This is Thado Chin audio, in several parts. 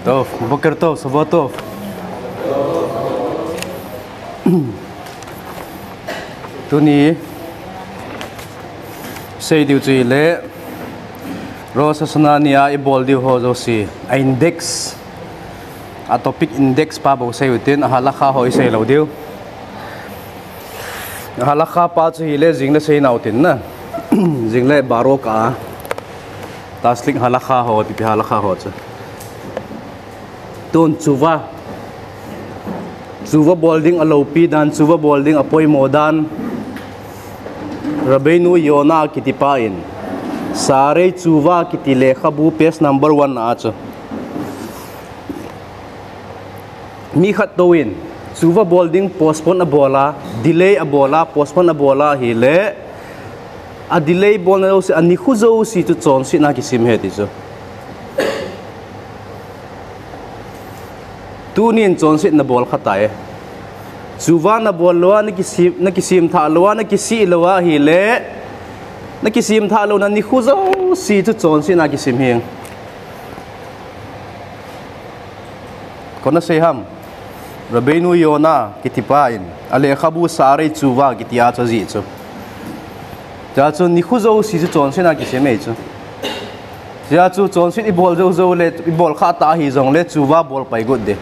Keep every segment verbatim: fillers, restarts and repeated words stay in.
Tov, Boker Tov, Shavua Tov. Tuni sei diu chu ahile Rosh Hashanah nia ibol diu ho jouse, a index, a topic index pa bou sei utin, a halakha ho isei lou diu. A halakha pa chu ahile jingle sei nau tin na. Jingle baro ka. Taslik halakha ho, tipi halakha ho chu. Tun tshuva. Tshuva bol ding a lopi dan, tshuva bol ding a poimo dan. Rabbeinu Yona kiti pa in Shaarei Tshuva kiti lekhabu page number one a chu. Mi khat touvin, tshuva bol ding postpone abol a, delay abol a, postpone abol a ahile, a delay bolna jouse, a nikho jouse chu chonsetna kisim ahi ti chu. Tunin chonsetna bol kha tai. Tshuva nabol lou a, nakisem, nakisem thah lou a, nakisih lou a ahile, nakisem thah louna nikho jouse chu chonsetna kisim ahi. Koi in asei ham? Rabbeinu Yona kiti pa in, a lekhabu Shaarei Tshuva kiti a chu ajih chu. Chua chu nikho jouse chu chonsetna kisim ahi chu. Chua chu chonset ibol jou jou le, ibol kha tah ahi jongle, tshuva bol pai got ding.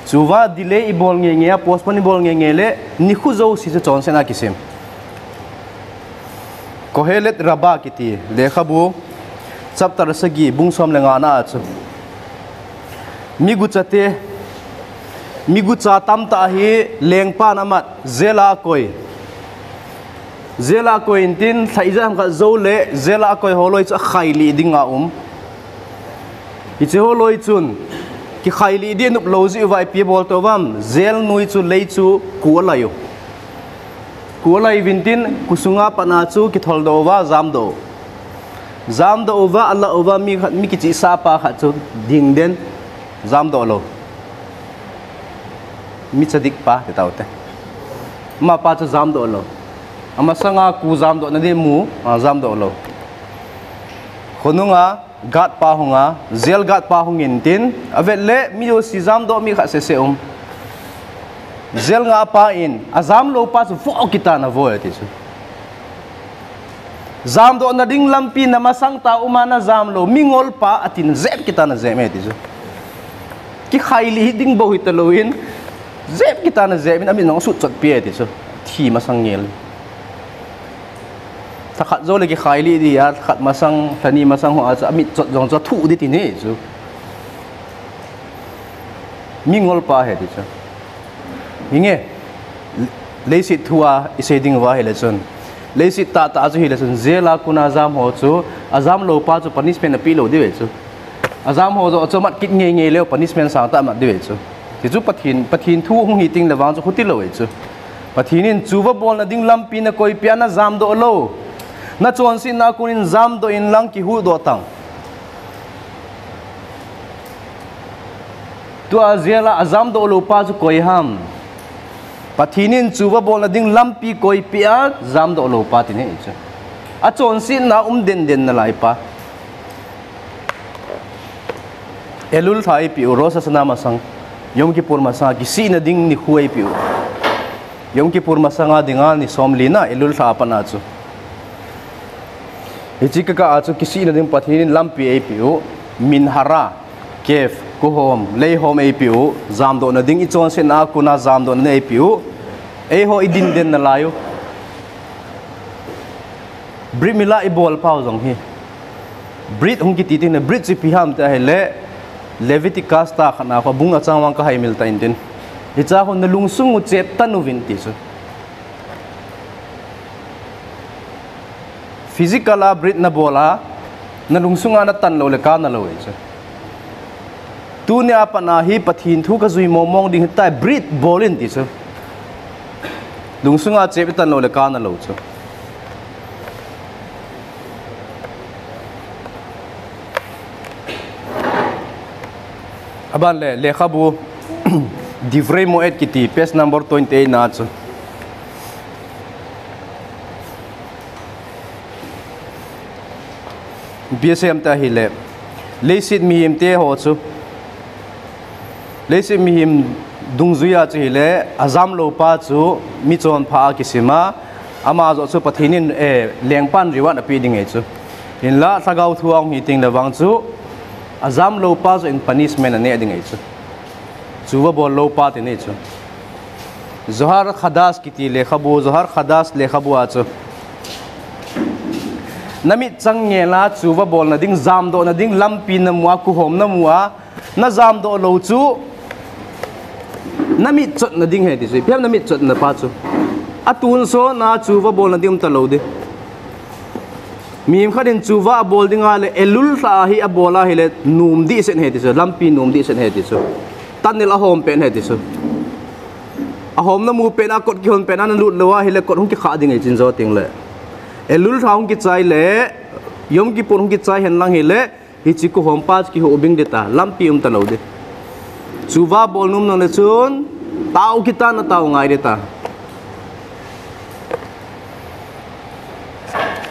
Tshuva delay ibol nge nge a, postpone ibol nge nge le, nikho jouse chu chonsetna kisim. Kohelet Rabbah kiti lekhabu, chapter sagi, bung som le nga na a chu. Migucha te, migucha tamtah hi lengpan amat, jail a akoi. Jail a akoi intin, lha ijat ham khat jou le, jail a akoi ho loi chu akhailih ding a um. Hiche ho loi chun, kikhailih ding anop lou jeh uva ipi abol tauvam, jail noi chu lei chu ku alai u. Ku alai uvin tin, ku sunga pat a chu kitholdoh uva, jamdoh. Jamdoh uva, alah uva, mi khat, mi kichihsah pa khat chu ding den, jamdoh lou. Mi tzadik pa, ti taute. Amapa chu jamdoh lou. Amasanga ku jamdohna ding mu, a jamdoh lou. Khonunga, guard pa hung a, jail guard pa hung intin, avet le, mi jouse jamdoh mi khat sese um. Jail guard pa in, ajam lou pa chu vo kitan avo e ti chu. Jamdohna ding lampi namasang tah a um a najam lou, mingol pa atin jep kitan ajep e ti chu. Kikhailih ding bou hita louvin, jep kitan ajep in, amit jong asut chot pi e ti chu. Thi masang ngel. Lha khat jou le kikhailih ding a, lha khat masang, lha ni masang ho a chu, amit chot jong chu athuh ding tin ahi chu. Mingol pa ahi ti chu. Hinge, leiset thu a isei ding uva ahile chun. Leiset tahtah chu ahile chun, jail a kon a ajam ho chu, ajam lou pa chu punishment apeh lou diu ahi chu. Ajam ho joh chu amat kit ngei ngei leu punishment sangtah amat diu ahi chu. Ti chu Pathen, Pathen thu hung hi teng le vang chu khuti lou ahi chu. Pathen in tshuva bolna ding lampi nakoipeh a najamdoh lou. Nachonsetna a kon in jamdoh in lang kihuhdoh tan. Tua jail a ajamdoh lou pa chu koi ham? Pathen in tshuva bolna ding lampi koipeh a jamdoh lou pa tin ahi chu. Achonsetna um den den nalai pa. Elul lha eipeh u, Rosh Hashanah masang, Yom Kippur masang, kisihna ding nikho eipeh u. Yom Kippur masanga dinga ni somli na, Elul lha a pat a chu. Hiche kikah a chu kisihna ding Pathen in lampi eipeh u, minhara, cave, kuhom, leihom eipeh u, jamdohna ding, ichonsetna a kon a jamdohna eipeh u, eiho idin den nalai u. Brit Mila ibol pau jong hi. Brit hung kiti teng le, Brit chu ipi ham ti ahile, Leviticus tah khat na kho bung a chang vang kahaimil tan tin. Hichea kho nalungsung u chep tan uvin ti chu. Physical a Brit nabol a, nalungsung a natan lou le kana lou ahi chu. Tunia pat a hi Pathen thu kajui mong mong ding ahitai, Brit bol in ti chu. Lungsung a chep itan lou le kana lou chu. Aban le, lekhabu, Divrei Moed kiti, page number twenty-eight na chu. Ipi asei em ti ahile, leiset mihemte ho chu, Leiset mihem dungjuia chu hile, ajamlou pa chu michonpha a kisima, ama joh chu Pathen in, eh, lengpan reward ape ding ahi chu. Hinla lhagao thu a hung hi tengle vang chu, ajamlou pa joh in punishment aneh ding ahi chu. Tshuva bollou pa tina ahi chu. Zohar Chadash kiti lekhabu, Zohar Chadash lekhabu a chu, namit chang ngela tshuva bolna ding, jamdohna ding lampi namu a, kuhom namu a, najamdoh lou chu, namit chotna ding ahi ti chu. Ipi ham namit chotna pa chu? Atonsot na tshuva bolna ding umtalou ding. Mihem khat in tshuva abol ding ahile, Elul lha hi abol ahile, nom dehset ahi ti chu, lampi nom dehset ahi ti chu. Tunnel ahom pet ahi ti chu. Ahom namu pet a, kot kihon pet a, nalut lou ahile, kot hung kikhah ding ahi chu, injo tengle. Elul lha hung kichai le, Yom Kippur hung kichai henlang hile, hiche kuhom pa chu kihobing ding ta, lampi umtalou ding. Tshuva bol nom nale chun, tao kitan a tao ngai ding ta.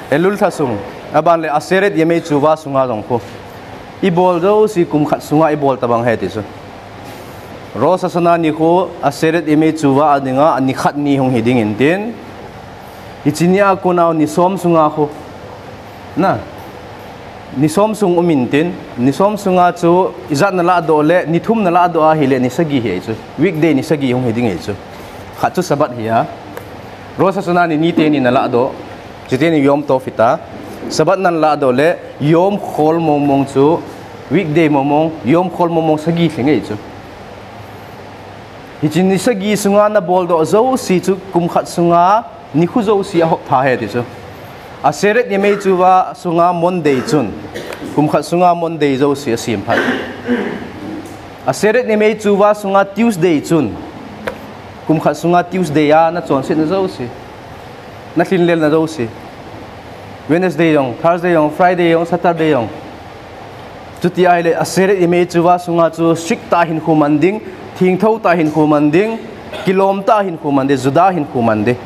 Elul lha sung, aban le Aseret Yemei Tshuva sunga jong khu, ibol jouse kum khat sunga ibol tabang ahi ti chu. Rosh Hashanah nikho Aseret Yemei Tshuva a dinga ani khat ni hung hi ding intin, hiche ni a kona ni som sunga khu, na, ni som sung um intin, ni som sunga chu ijat nalahdoh le, ni thum nalahdoh ahile, ni sagi hi ahi chu. Weekday ni sagi hung hi ding ahi chu. Khat chu Sabbath hi a, Rosh Hashanah ni ni teni nalahdoh, chuteni Yom Tov hita. Sabbath nanlahdoh le, Yom Chol mongmong chu, weekday mongmong, Yom Chol mongmong sagi lhing ahi chu. Hiche ni sagi sunga naboldoh jouse chu kum khat sunga nikho jouse ahop tha ahi ti chu. Aseret Yemei Tshuva sunga Monday chun, kum khat sunga Monday jouse asem phat. Aseret Yemei Tshuva sunga Tuesday chun, kum khat sunga Tuesday a nachonsetna jouse, nalhinlelna jouse, Wednesday jong, Thursday jong, Friday jong, Saturday jong. Chuti ahile Aseret Yemei Tshuva sunga chu strict tah a hinkho man ding, thengthou tah a hinkho man ding, kilom tah a hinkho man ding, Juda hinkho man ding.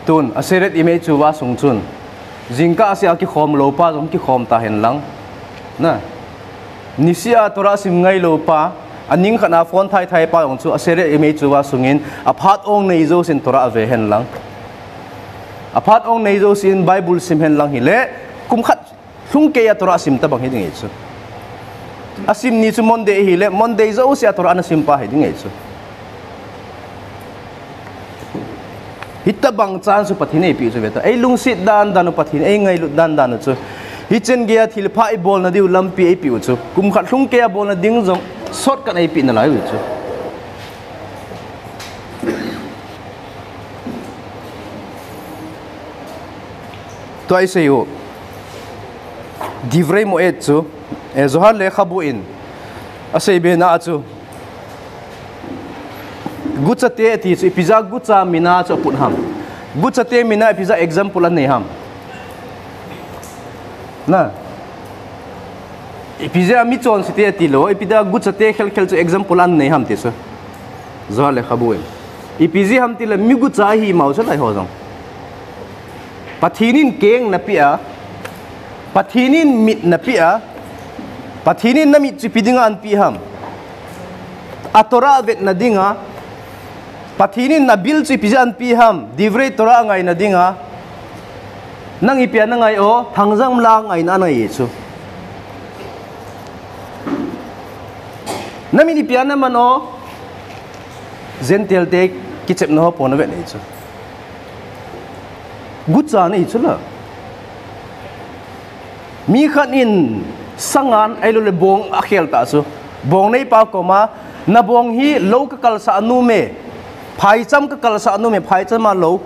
Tun Aseret Yemei Tshuva sung chun, jingkah sea kikhom lou pa jong kikhom ta henlang, na, niseh a Torah sim ngailou pa, aning khat a phone thaithai pa jong chu Aseret Yemei Tshuva sungin aphat ong nei jousen Torah ave henlang, aphat ong nei jousen Bible sim henlang hile, kum khat lhungkei a Torah sim tabang hi ding ahi chu. Asim ni chu Monday ahile, Monday jouse a Torah nasim pa hi ding ahi chu. Hitabang chance chu Pathen in eipeh u chu ve ta. Eilungset dan dan u, Pathen in eingailut dan dan u chu, hichen geiya thilpha ibolna diu lampi eipeh u chu, kum khat lhungkei a bolna ding jong shortcut eipeh nalai u chu. Tua isei u, Divrei Moed chu, eh, Zohar lekhabu in aseibe na a chu, guchate ati chu, ipi jeh a gucha min a chu aput ham? Guchate min a ipi jeh a example anei ham? Na, ipi jeh a michonsete atilou, ipi jeh a guchate khelkhel chu example anei ham ti chu, Zohar lekhabu in. Ipi jeh ham tile mi gucha ahi mau chu lai ho jong. Pathen in keng napeh a, Pathen in mit napeh a, Pathen in namit chu ipi dinga anapeh ham? A Torah vetna dinga, Pathen in abill chu ipi jeh a anapeh ham? Divrei Torah angaina dinga. Nang ipi a nangai o? Thangjam la ngaina angai chu. Namit ipi a naman o? Gentile te kichepna ho po navet ahi chu. Gucha nahi chu la. Mi khat in sangan ahiloule bong akhel ta chu, bong neipa koma, nabong hi lou kakalsah nom e, phaicham kakalsah nom e, phaicham a lou,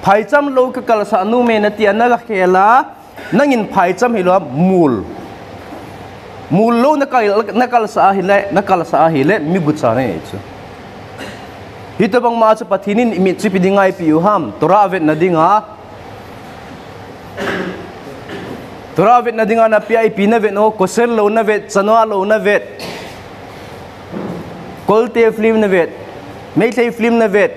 phaicham lou kakalsah nom e natia nagakhel a, nangin phaicham hilou a mul, mul lou nakal, nakalsah ahile, nakalsah ahile, mi gucha nahi chu. Hitobang ma chu Pathen in imit chu ipi dinga eipeh u ham? Torah vetna dinga. Torah vetna dinga napeh a, ipi navet o? Kosher lou navet, chanua lou navet, Kolte film navet, Meitei film navet,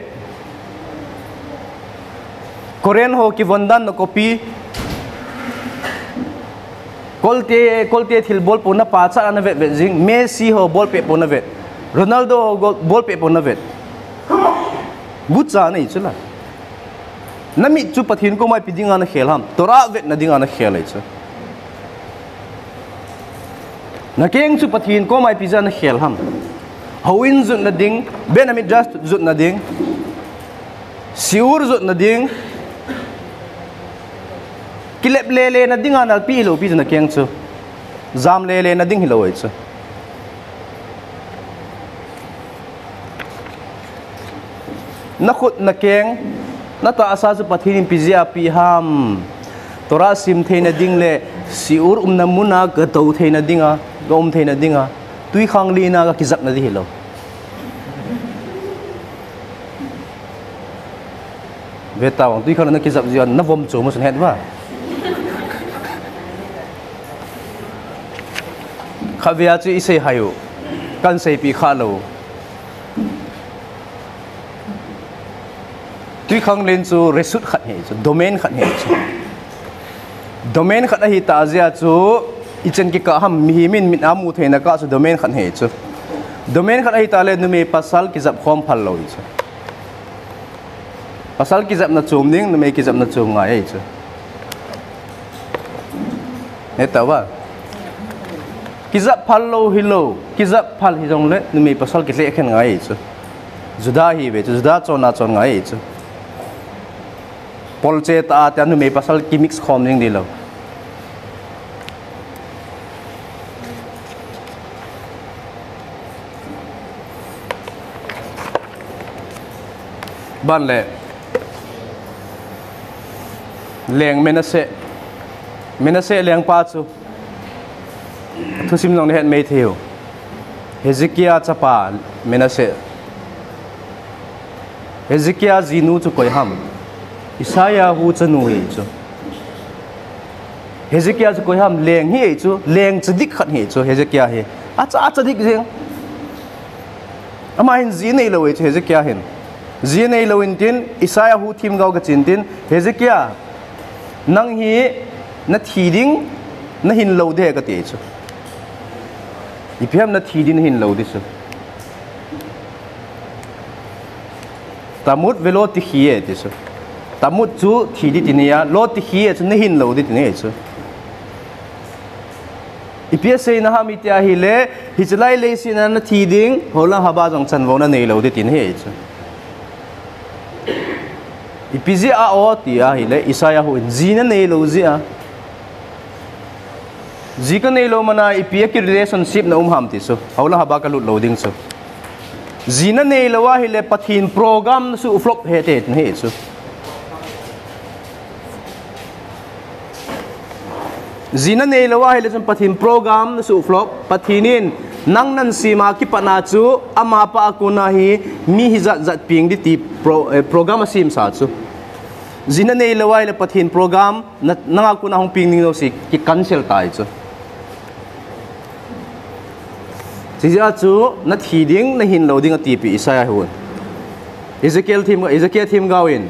Korean ho kivon dan na copy, Kolte, kolte thilbol pou na pachat a na vetvet jing, Messi ho bol peh pou na vet, Ronaldo ho gol, bol peh pou na vet. Gucha nei chu la. Na mit chu Pathen koma ipi dinga na khel ham? Torah vetna dinga na khel ahi chu. Na keng chu Pathen koma ipi jeh a na khel ham? Houin jotna ding, Beit Hamikdash jotna ding, Shiur jotna ding, kilep lele na dinga nalpi hilou pi chu na keng chu. Jam lele na ding hilou ahi chu. Na khut na keng, na tahsa chu Pathen in ipi jeh a pe ham? Torah sim theina ding le Shiur umna muna ka tou theina dinga, ka um theina dinga, twikhanglen a ka kijapna ding hilou. Ve tavang, twikhanglen a na kijap jeh a na vom chu mo sun het ba. Khatvei a chu i sei hai u, kan seipeh kha lou. Twikhanglen chu reshut khat ahi chu, domain khat ahi chu. Domain khat ahi tah jeh a chu, ichan kikah ham, mihem in mit a mu theina kah chu domain khat ahi chu. Domain khat ahi tah le numei pasal kijap khom phal lou ahi chu. Pasal kijapna chom ding, numei kijapna chom ngai ahi chu. Heta uva. Kijap phal lou hilou, kijap phal hijongle numei pasal kilheh khen ngai ahi chu. Juda hi ve chu, Juda chonna chon ngai ahi chu. Polche tah a tia numei pasal kimix khom ding ding lou. Ban le, leng Manasseh, Manasseh lengpa chu thusim jong le het mei thei u. Hezekiah chapa Manasseh. Hezekiah jinu chu koi ham? Isaiah hu chanu ahi chu. Hezekiah chu koi ham? Leng hi ahi chu, leng chadik khat ahi chu Hezekiah hi. Acha, achadik jeng. Ama hin ji neilou ahi chu Hezekiah hin. Ji neilou in tin, Isaiah hu themgao gachen tin, Hezekiah, nang hi na thi ding, na hin lou ding ahi kati chu. Ipi ham na thi ding, na hin lou ding chu? Tamut velo tikhie ti chu. Tamut chu thi ding tina, lo tikhie chu na hin lou ding tina chu. Ipi aseina ham iti ahile, hiche lai leiset a na thi ding, holang haba jong chanvou na neilou ding tina ahi chu. Ipi jeh a o ti ahile, Isaiah hu in, ji na neilou jeh a. Ji ka neilou mana ipi a ki relationship na um ham ti chu. Holang haba ka lut lou ding chu. Ji na neilou ahile Pathen program na suh flop ahi ti tina ahi chu. Ji na neilou ahile chun Pathen program na suh flop, Pathen in nang nasem a kipat na chu amapa a kona hi mi hijat jat peng ding ti pro-, eh, program asemsa chu. Ji na neilou ahile Pathen program na, nanga kona hung peng ding jouse ki cancel tai chu. Chujeh a chu na thi ding, na hin lou ding atipeh Isaiah hun. Ezekiel them, Ezekiel themgao in,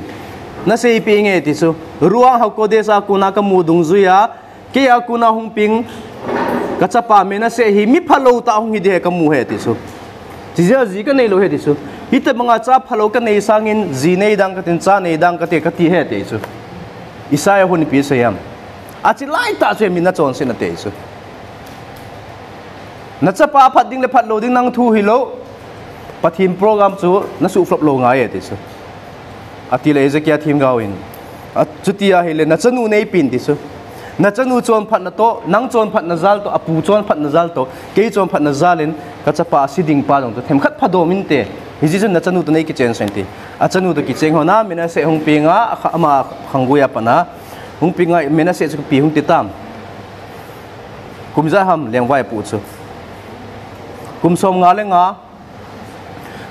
na seipeh inge ti chu. Ruach hakodesh a kona ka mu dungjuia, keiya kona hung peng ka chapa Manasseh hi mi phalou tah hung hi ding ahi ka mu ahi ti chu. Chujeh a ji ka neilou ahi ti chu. Hitobanga cha phalou ka nei sangin ji nei ding katin, cha nei ding kati, kati ahi ti chu. Isaiah hun ipi asei ham? Achi laitah chu mi na chonset na ti chu. Na chapa phat ding le phat lou ding nang thu hilou. Pathen program chu na suh flop lou ngai ahi ti chu. Atile Ezekiel themgao in, a, chuti ahile na chanu neipen ti chu. Na chanu chonphatna toh, nang chonphatna jal toh, apu chonphatna jal toh, kei chonphatna jal in ka chapa asi ding pa jong chu themkhat phadom inte. Hijeh chun na chanu toh nei kichen sah in ti. Achanu toh kicheng hon a, Manasseh hung peng a, akha-, ama khanggui a pat na hung peng a, Manasseh chu ipi hung ti tam? Kum ijat ham lengvai apoh chu? Kum som nga le nga.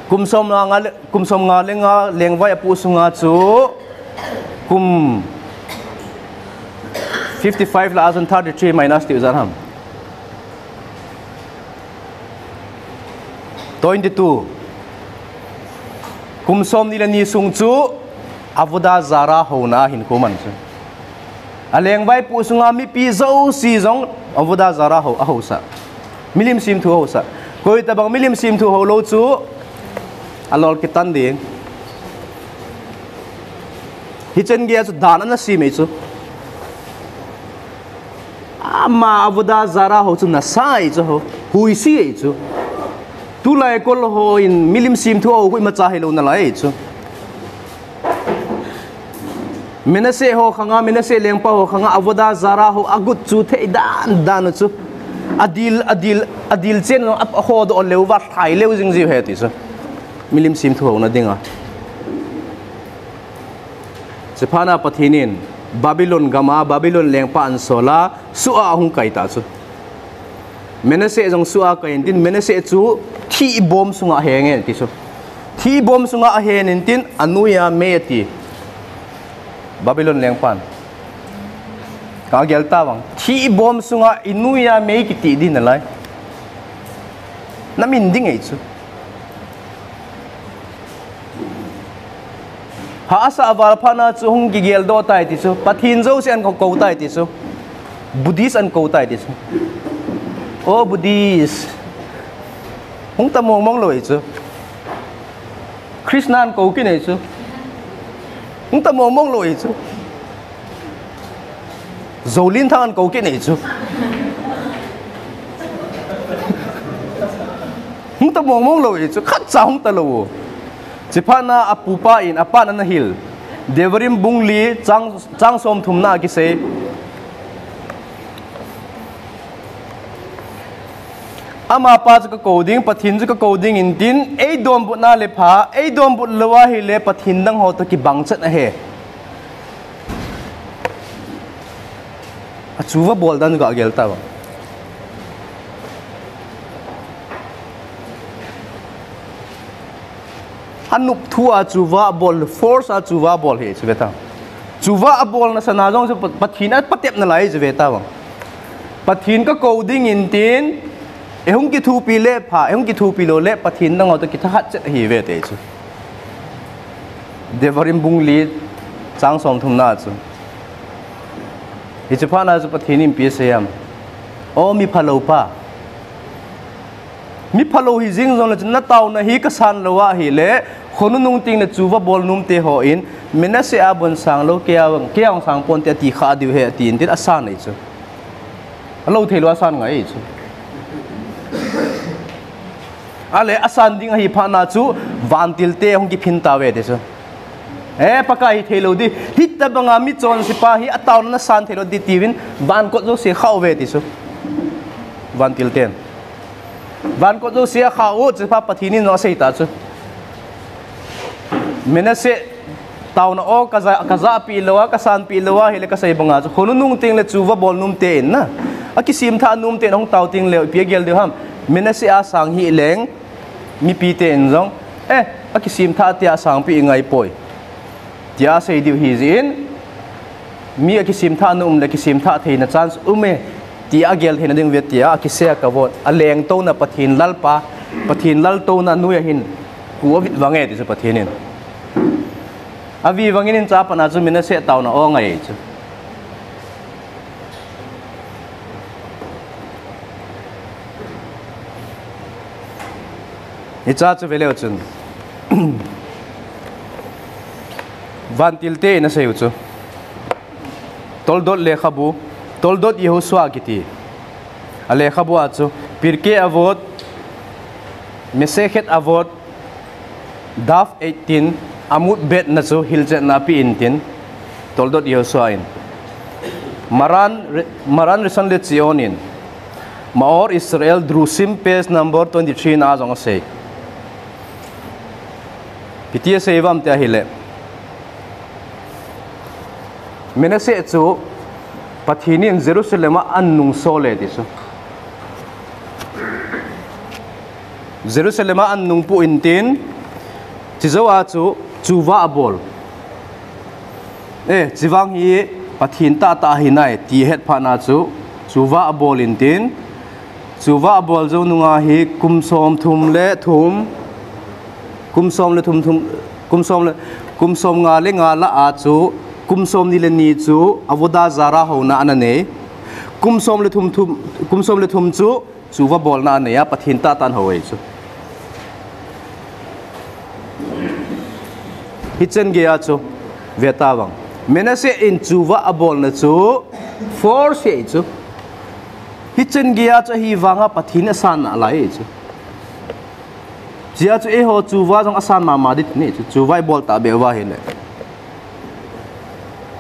Kum som nga le, kum som nga le nga lengvai apoh sunga chu kum fifty-five lah a chun thirty-three minus ti ijat ham? Twenty-two. Kum somni le ni sung chu Avodah Zarah houna a hinkho man chu. Alengvai apoh sunga mipi jouse jong Avodah Zarah ho, ahousa. Milim semthu ahousa. Koitabang milim semthu hou lou chu alol kitan ding. Hichen geiya chu dan ana sem e chu. Ama Avodah Zarah ho chu nasa e chu ho. Huisi e chu. Tulai kol hon milim semthu ho hui macha hilou nalai e chu. Manasseh ho khanga, Manasseh lengpa ho khanga Avodah Zarah ho agut chu thei dan dan u chu. Adil, adil, adil chen a, ahodoh leuva thai leu jing jiu ahi ti chu. Milim semthu ho na dinga. Chuphat na Pathen in Babylon gama, Babylon lengpa ansola, Suah ahung kai ta chu. Manasseh jong Suah kai intin, Manasseh chu thihbom sunga ahen e ti chu. Thihbom sunga ahen intin, anoiya mei ati. Babylon lengpan. Kagel tavang. Thihbom sunga inoiya mei kiti ding nalai. Namin ding e chu. Hah asah val phat na chu hung kigeldoh tai ti chu. Pathen jouse ahin kou tai ti chu. Buddhist ahin kou tai ti chu. O Buddhist. Hung ta mong mong lou e chu. Krishna ahin kou kit e chu. Hung ta mong mong lou e chu. Zolinthang ahin kou kit e chu. Hung ta mong mong lou e chu. Khatcha hung ta lou. Chuphat na apupa in, apan ana hil. Devarim bung li chang, chang som thum na kisei. Amapa chu kakou ding, Pathen chu kakou ding intin, eidombut na le pha, eidombut lou ahile Pathen dang ho toh kibang chet ahi. Achuva bol dan kagel tavang. Anop thu a chuva bol, force a chuva bol ahi chu ve ta. Chuva abolna sana jong chu Pa-, Pathen apatep nalai chu ve tavang. Pathen kakou ding intin, eihung kithopi le pha, eihung kithopi lou le Pathen dang ho toh kithakhat chet ahi ve ti chu. Devarim bung li chang som thum na chu. Hiche phat na chu Pathen in ipi asei em. O mi phalou pa. Mi phalou hijing jongle chun nataona hi kasan lou ahile, khonunung tengle chuva bol nom te hon, Manasseh a bon sang lou, keiya, keiya jong sang ponte ati kha diu ahi, atin tin asan e chu. Alou thei lou asan ngai e chu. Ale asan ding ahi phat na chu, vantil te hung kiphin tauve ti chu. E, Pakai hi thei lou di. Hitobanga michonse pa hi ataona nasan thei lou di tiuvin, van kot jouse khah uve ti chu. Vantil ten. Van kot jouse akhah u, chuphat Pathen in jong asei ta chu. Manasseh taona o kaja, kajahpi lou a, kasanpi lou ahile kasei banga chu. Khonunung tengle chuva bol nom te in na. Akisemthah nom te in ahung tao tengle ipi agel diu ham. Manasseh a sang hileng mipi te in jong. Eh, akisemthah tia sangpi ingai poi. Tia asei diu ahi jeh in, mi akisemthah nom le kisemthah theina chance um e, tia agel theina ding uve tia akisei a kavot. Alengtouna Pathen lalpa, Pathen laltouna noiya hin, ku avit vang e ti chu Pathen in. Avi vang in chuphat na chu Manasseh taona o angai chu. Hiche chu ve leu chun. Vantil te in asei u chu. Toldot lekhabu, Toldot Yehoshua kiti. Alekhabu a chu, Pirkei Avot, Masechet Avot, Daf eighteen, Amud Bet na chu hilchetna ape intin, Toldot Yehoshua in. Maran, Maran Rishon LeTzion in, Maor Israel Drushim page number twenty-three na jong asei. Ipi ti asei uvem ti ahile. Manasseh chu Pathen in Jerusalem a anung sol e ti chu. Jerusalem a anung pu intin, chujou a chu chuva abol. Eh, chuvang hi Pathen tahtah ahi nai ti ahet phat na chu chuva abol intin, chuva abol jou nunga hi kum som thum le thum, kum som le thum, thum, kum som le, kum som nga le nga lah a chu, kum som ni le ni chu Avodah Zarah houna ana nei. Kum som le thum, thum, kum som le thum chu chuva bolna anei a, Pathen tahtah hou ahi chu. Hichan geiya chu veta vang. Manasseh in chuva abolna chu force ahi chu. Hichan geiya chu ahivanga Pathen asanna alai ahi chu. Chea chu eiho chuva jong asan mama ding ahi chu, chuva ibol tahbeh uva ahile.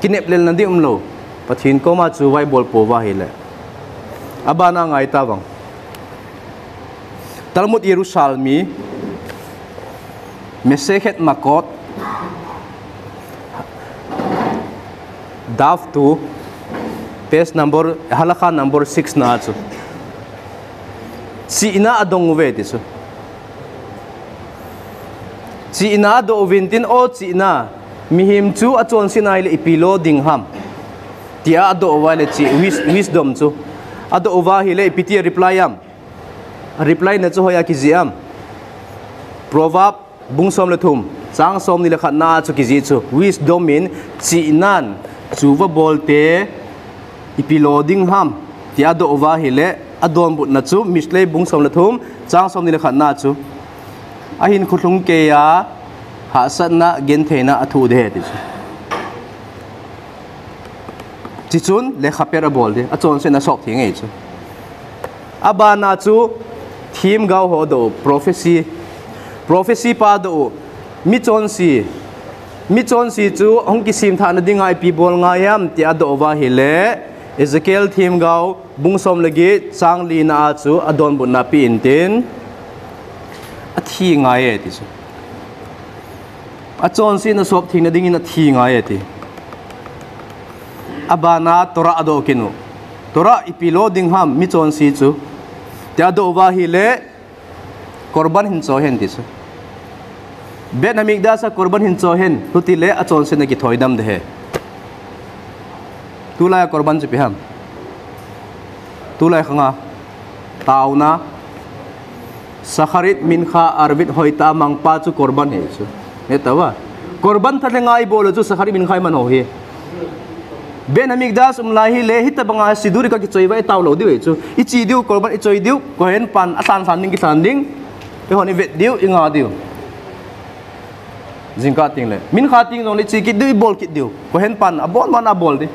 Kinep lelna ding umlou. Pathen koma chuva ibol pouva ahile. Abana ngai tavang. Talmud Yerushalmi, Mesechet Makot, Daf two, page number, halakha number six na chu. Chihna adong uve ti chu. Chihna adoh uvin tin, o chihna, mihem chu achonset ahile ipi lo ding ham, tia adoh uva ahile chi, wis-, wisdom chu adoh uva ahile ipi tia reply am? Reply na chu hoiya kijih am? Proverb bung som le thum, chang somni le khatna chu kijih chu. Wisdom in chihnan chuva bolte ipi lo ding ham, tia adoh uva ahile, adonbutna chu Mishle bung som le thum, chang somni le khatna chu. Ahinkho lhung keiya hahsatna, gentheina athoh ding ahi ti chu. Chuchun lekhaper abol ding, achonsetna sop theng ahi chu. Abana chu themgao ho adoh u, prophecy. Prophecy pa adoh u, michonse. Michonse chu hung kisemthahna dinga ipi bol ngai ham, tia adoh uva ahile, Ezekiel themgao bung som le get, chang lina a chu adonbutna apen tin, athi ngai e ti chu. Achonsetna sop thengna dingin athi ngai e ti. Abana Torah adoh kit u. Torah ipi lo ding ham, michonse chu, tia adoh uva ahile, korban hin cho hen ti chu. Beit Hamikdash a korban hin cho hen, chutile achonsetna kithoidam ding ahi. Tulai a korban chu ipi ham? Tulai khanga taona, Shacharit, Mincha, Arvit hoitah a mangpa chu korban ahi chu. Hetauvem? Korban thalhenga ibol u chu Shacharit, Mincha iman ho hi. Beit Hamikdash um lai ahile, hitabanga siddur kakichoi uva itao lou diu ahi chu. Iche diu, korban ichoi diu, Kohen pan alhan lhan ding, kilhan ding. Eihon ivet diu, inga diu. Jingkah tengle. Mincha teng jongle iche kit diu, ibol kit diu. Kohen pan abol man abol ding.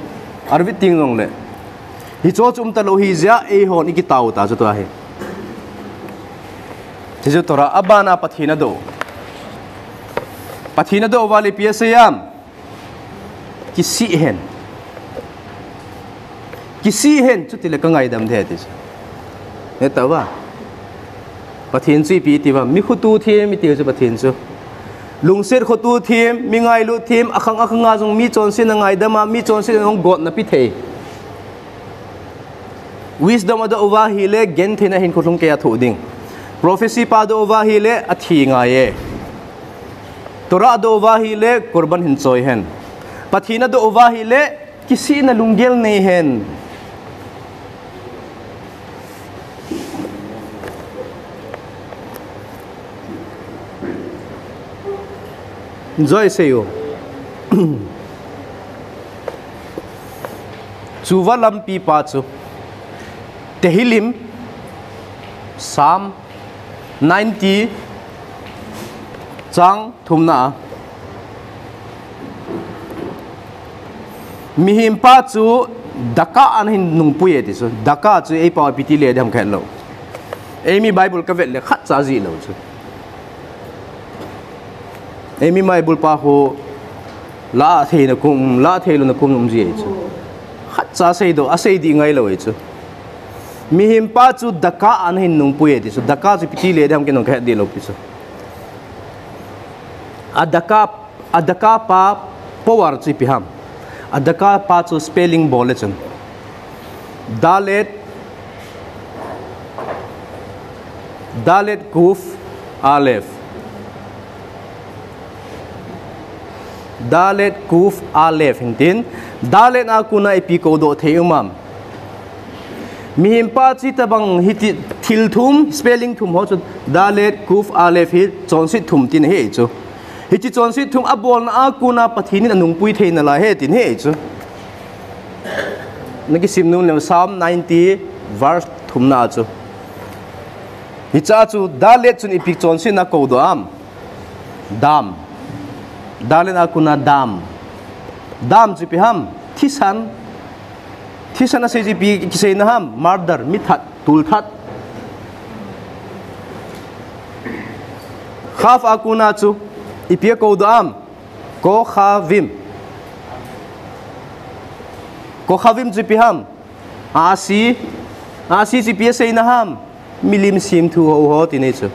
Arvit teng jongle. Hicho chu umtalou ahijeh a, eihon ikitao u ta chu tua hi. Chuchu Torah, abana Pathen adoh u. Pathen adoh uva ahile ipi asei am? Kisih hen. Kisih hen, chutile kangaidam ding ahi ti chu. Hetauvem? Pathen chu ipi iti uvam? Mi khoto them iti chu Pathen chu. Lungset khoto them, mi ngailut them, akhang akhanga jong michonsetna ngaidam a, michonsetna jong gotna pe thei. Wisdom adoh uva ahile, gentheina hinkho lhung keiya thoh ding. Prophecy pa adoh uva ahile, athi ngai e. Torah adoh uva ahile, korban hin choi hen. Pathen adoh uva ahile, kisihna lunggel nei hen. Joi sei u. Chuva lampi pa chu. Tehillim, Psalm ninety, chang thumna a. Mihem pa chu daka ana hin nungpui e ti chu. Daka chu eipao a ipi ti le ding ham kahet lou. Eimi Bible kavet le khatcha jih lou chu. Eimi Bible pa ho la theina kum, la theilouna kum um ji e chu. Khatcha seidoh, asei dih ngai lou e chu. Mihem pa chu daka ana hin nungpui e ti chu. Daka chu ipi ti le ding ham kei jong kahet dih lou pi chu. A daka, a daka pa power chu ipi ham? A daka pa chu spelling bol le chun. Dalet, Dalet Kuf Alef. Dalet Kuf Alef hintin. Dalet a kona ipi koudoh thei um am? Mihem pa chu hitabang hiti thil thum, spelling thum ho chu Dalet Kuf Alef hi chonset thum tina ahi chu. Hiche chonset thum abolna a kona Pathen in anungpui theina lai ahi tina ahi chu. Na kisim nom le Psalm ninety verse thumna chu. Hiche a chu Dalet chun ipi chonsetna kou doh am? Dam. Dalet a kona dam. Dam chu ipi ham? Thisan. Thisan a sei chu ipi kiseina ham? Murder, mi that, tul that. Kaf a kona chu ipi akou doh am? Kochavim. Kochavim chu ipi ham? Asi. Asi chu ipi aseina ham? Milim semthu hou ho tina chu.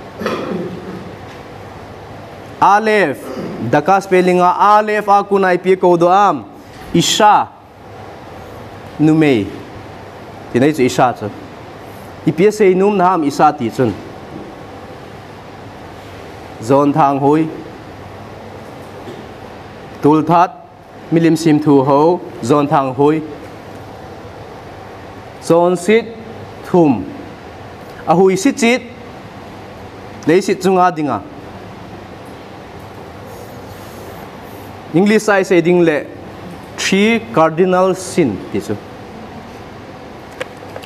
Aleph, Daka spelling a Aleph a kona ipi akou doh am? Isha. Numei. Tina chu Isha chu. Ipi asei nom na ham Isha ti chun? Jonthang hui. Tul that. Milim semthu hou, jonthang hui. Chonset thum. Ahui sichit. Leiset chunga dinga. English a isei ding le three cardinal sin ti chu.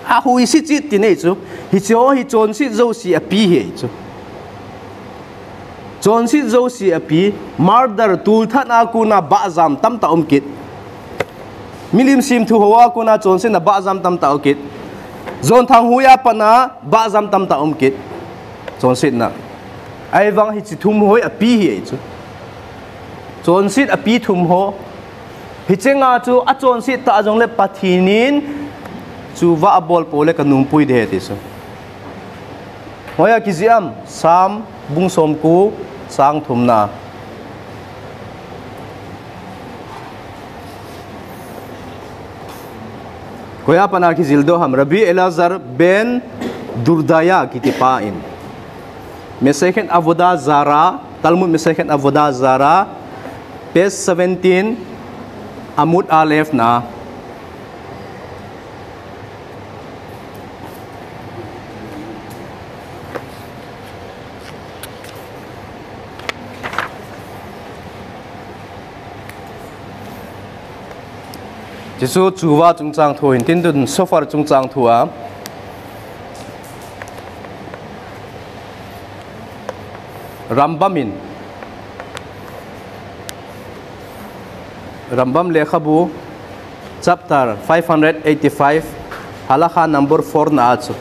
Ahui sichit tina chu. Hiche ho hi chonset jouse api hi chu. Chonset jouse api, murder, tul that a kona bahjam tamtah um kit. Milim semthu hou a kona chonsetna bahjam tamtah um kit. Jonthang hui a pat na bahjam tamtah um kit. Chonsetna. Ahivang hiche thum ho hi api hi chu. Chonset api thum ho. Hiche nga chu achonset tah jongle Pathen in chuva abol pou le kanom pui ding ahi ti chu. Hoiya kijih am? Psalm bung somko chang thumna. Koiya pat na kijil doh ham? Rabbi Elazar ben Durdaya kiti pa in. Masechet Avodah Zarah, Talmud Masechet Avodah Zarah, page seventeen, Amud Aleph na. Chuchu chuva chungchang thu hin tin, tun shofar chungchang thu a. Rambam in, Rambam lekhabu, chapter five hundred eighty-five, halakha number four na a chu.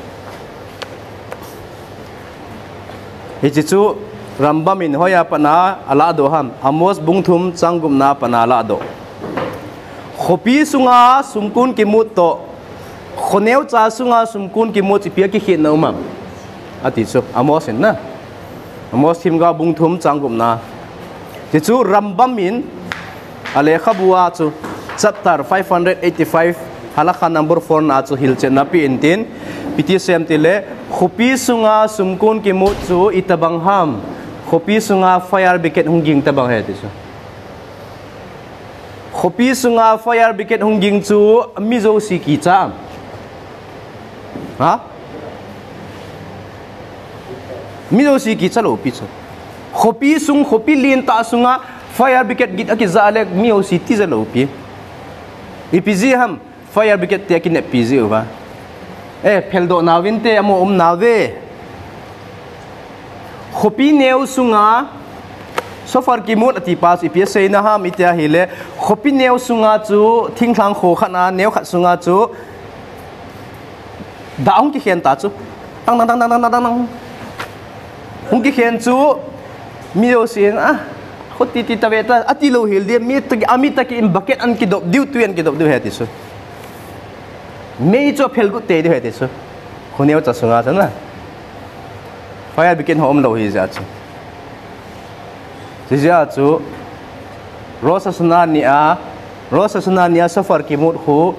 Hiche chu Rambam in hoiya pat na aladoh ham? Amos bung thum chang gupna a pat na aladoh. Khopi sunga sumkon kimut toh khoneocha sunga sumkon kimut ipi a kikhetna um am? Ati chu Amos in na. Amos themgao bung thum chang gupna. Hichu Rambam in alekhabu a chu chapter five hundred eighty-five, halakha number four na chu hilchetna apen tin, ipi ti asei em tile, khopi sunga sumkon kimut chu itobang ham? Khopi sunga fire brigade hung ging tobang ahi ti chu. Khopi sunga fire brigade hung ging chu mi jouse kicha am? Ha? Mi jouse kicha lou pi chu. Khopi sung, khopi lentah sunga fire brigade git akija le mi jouse tija lou pi. Ipi jeh ham? Fire brigade te akineppi jeh uva. Eh, pheldoh nauvinte, amaho um nauve. Khopi neo sunga shofar kimut ati pa chu ipi aseina ham itia ahile, khopi neo sunga chu thinglhang kho khat na, neo khat sunga chu dah hung kikhen ta chu. Tang, tang, tang. Hung kikhen chu mi jousen, ah, kho titi tave ta, ati lou hel ding, mi tah, ami tah in bucket an kidop diu, tui an kidop diu ahi ti chu. Mei chu aphel got tei diu ahi ti chu. Khoneocha sunga chu na. Fire brigade ho um lou hijeh chun. Hijeh chun, Rosh Hashanah ni a, Rosh Hashanah ni a shofar kimut khu,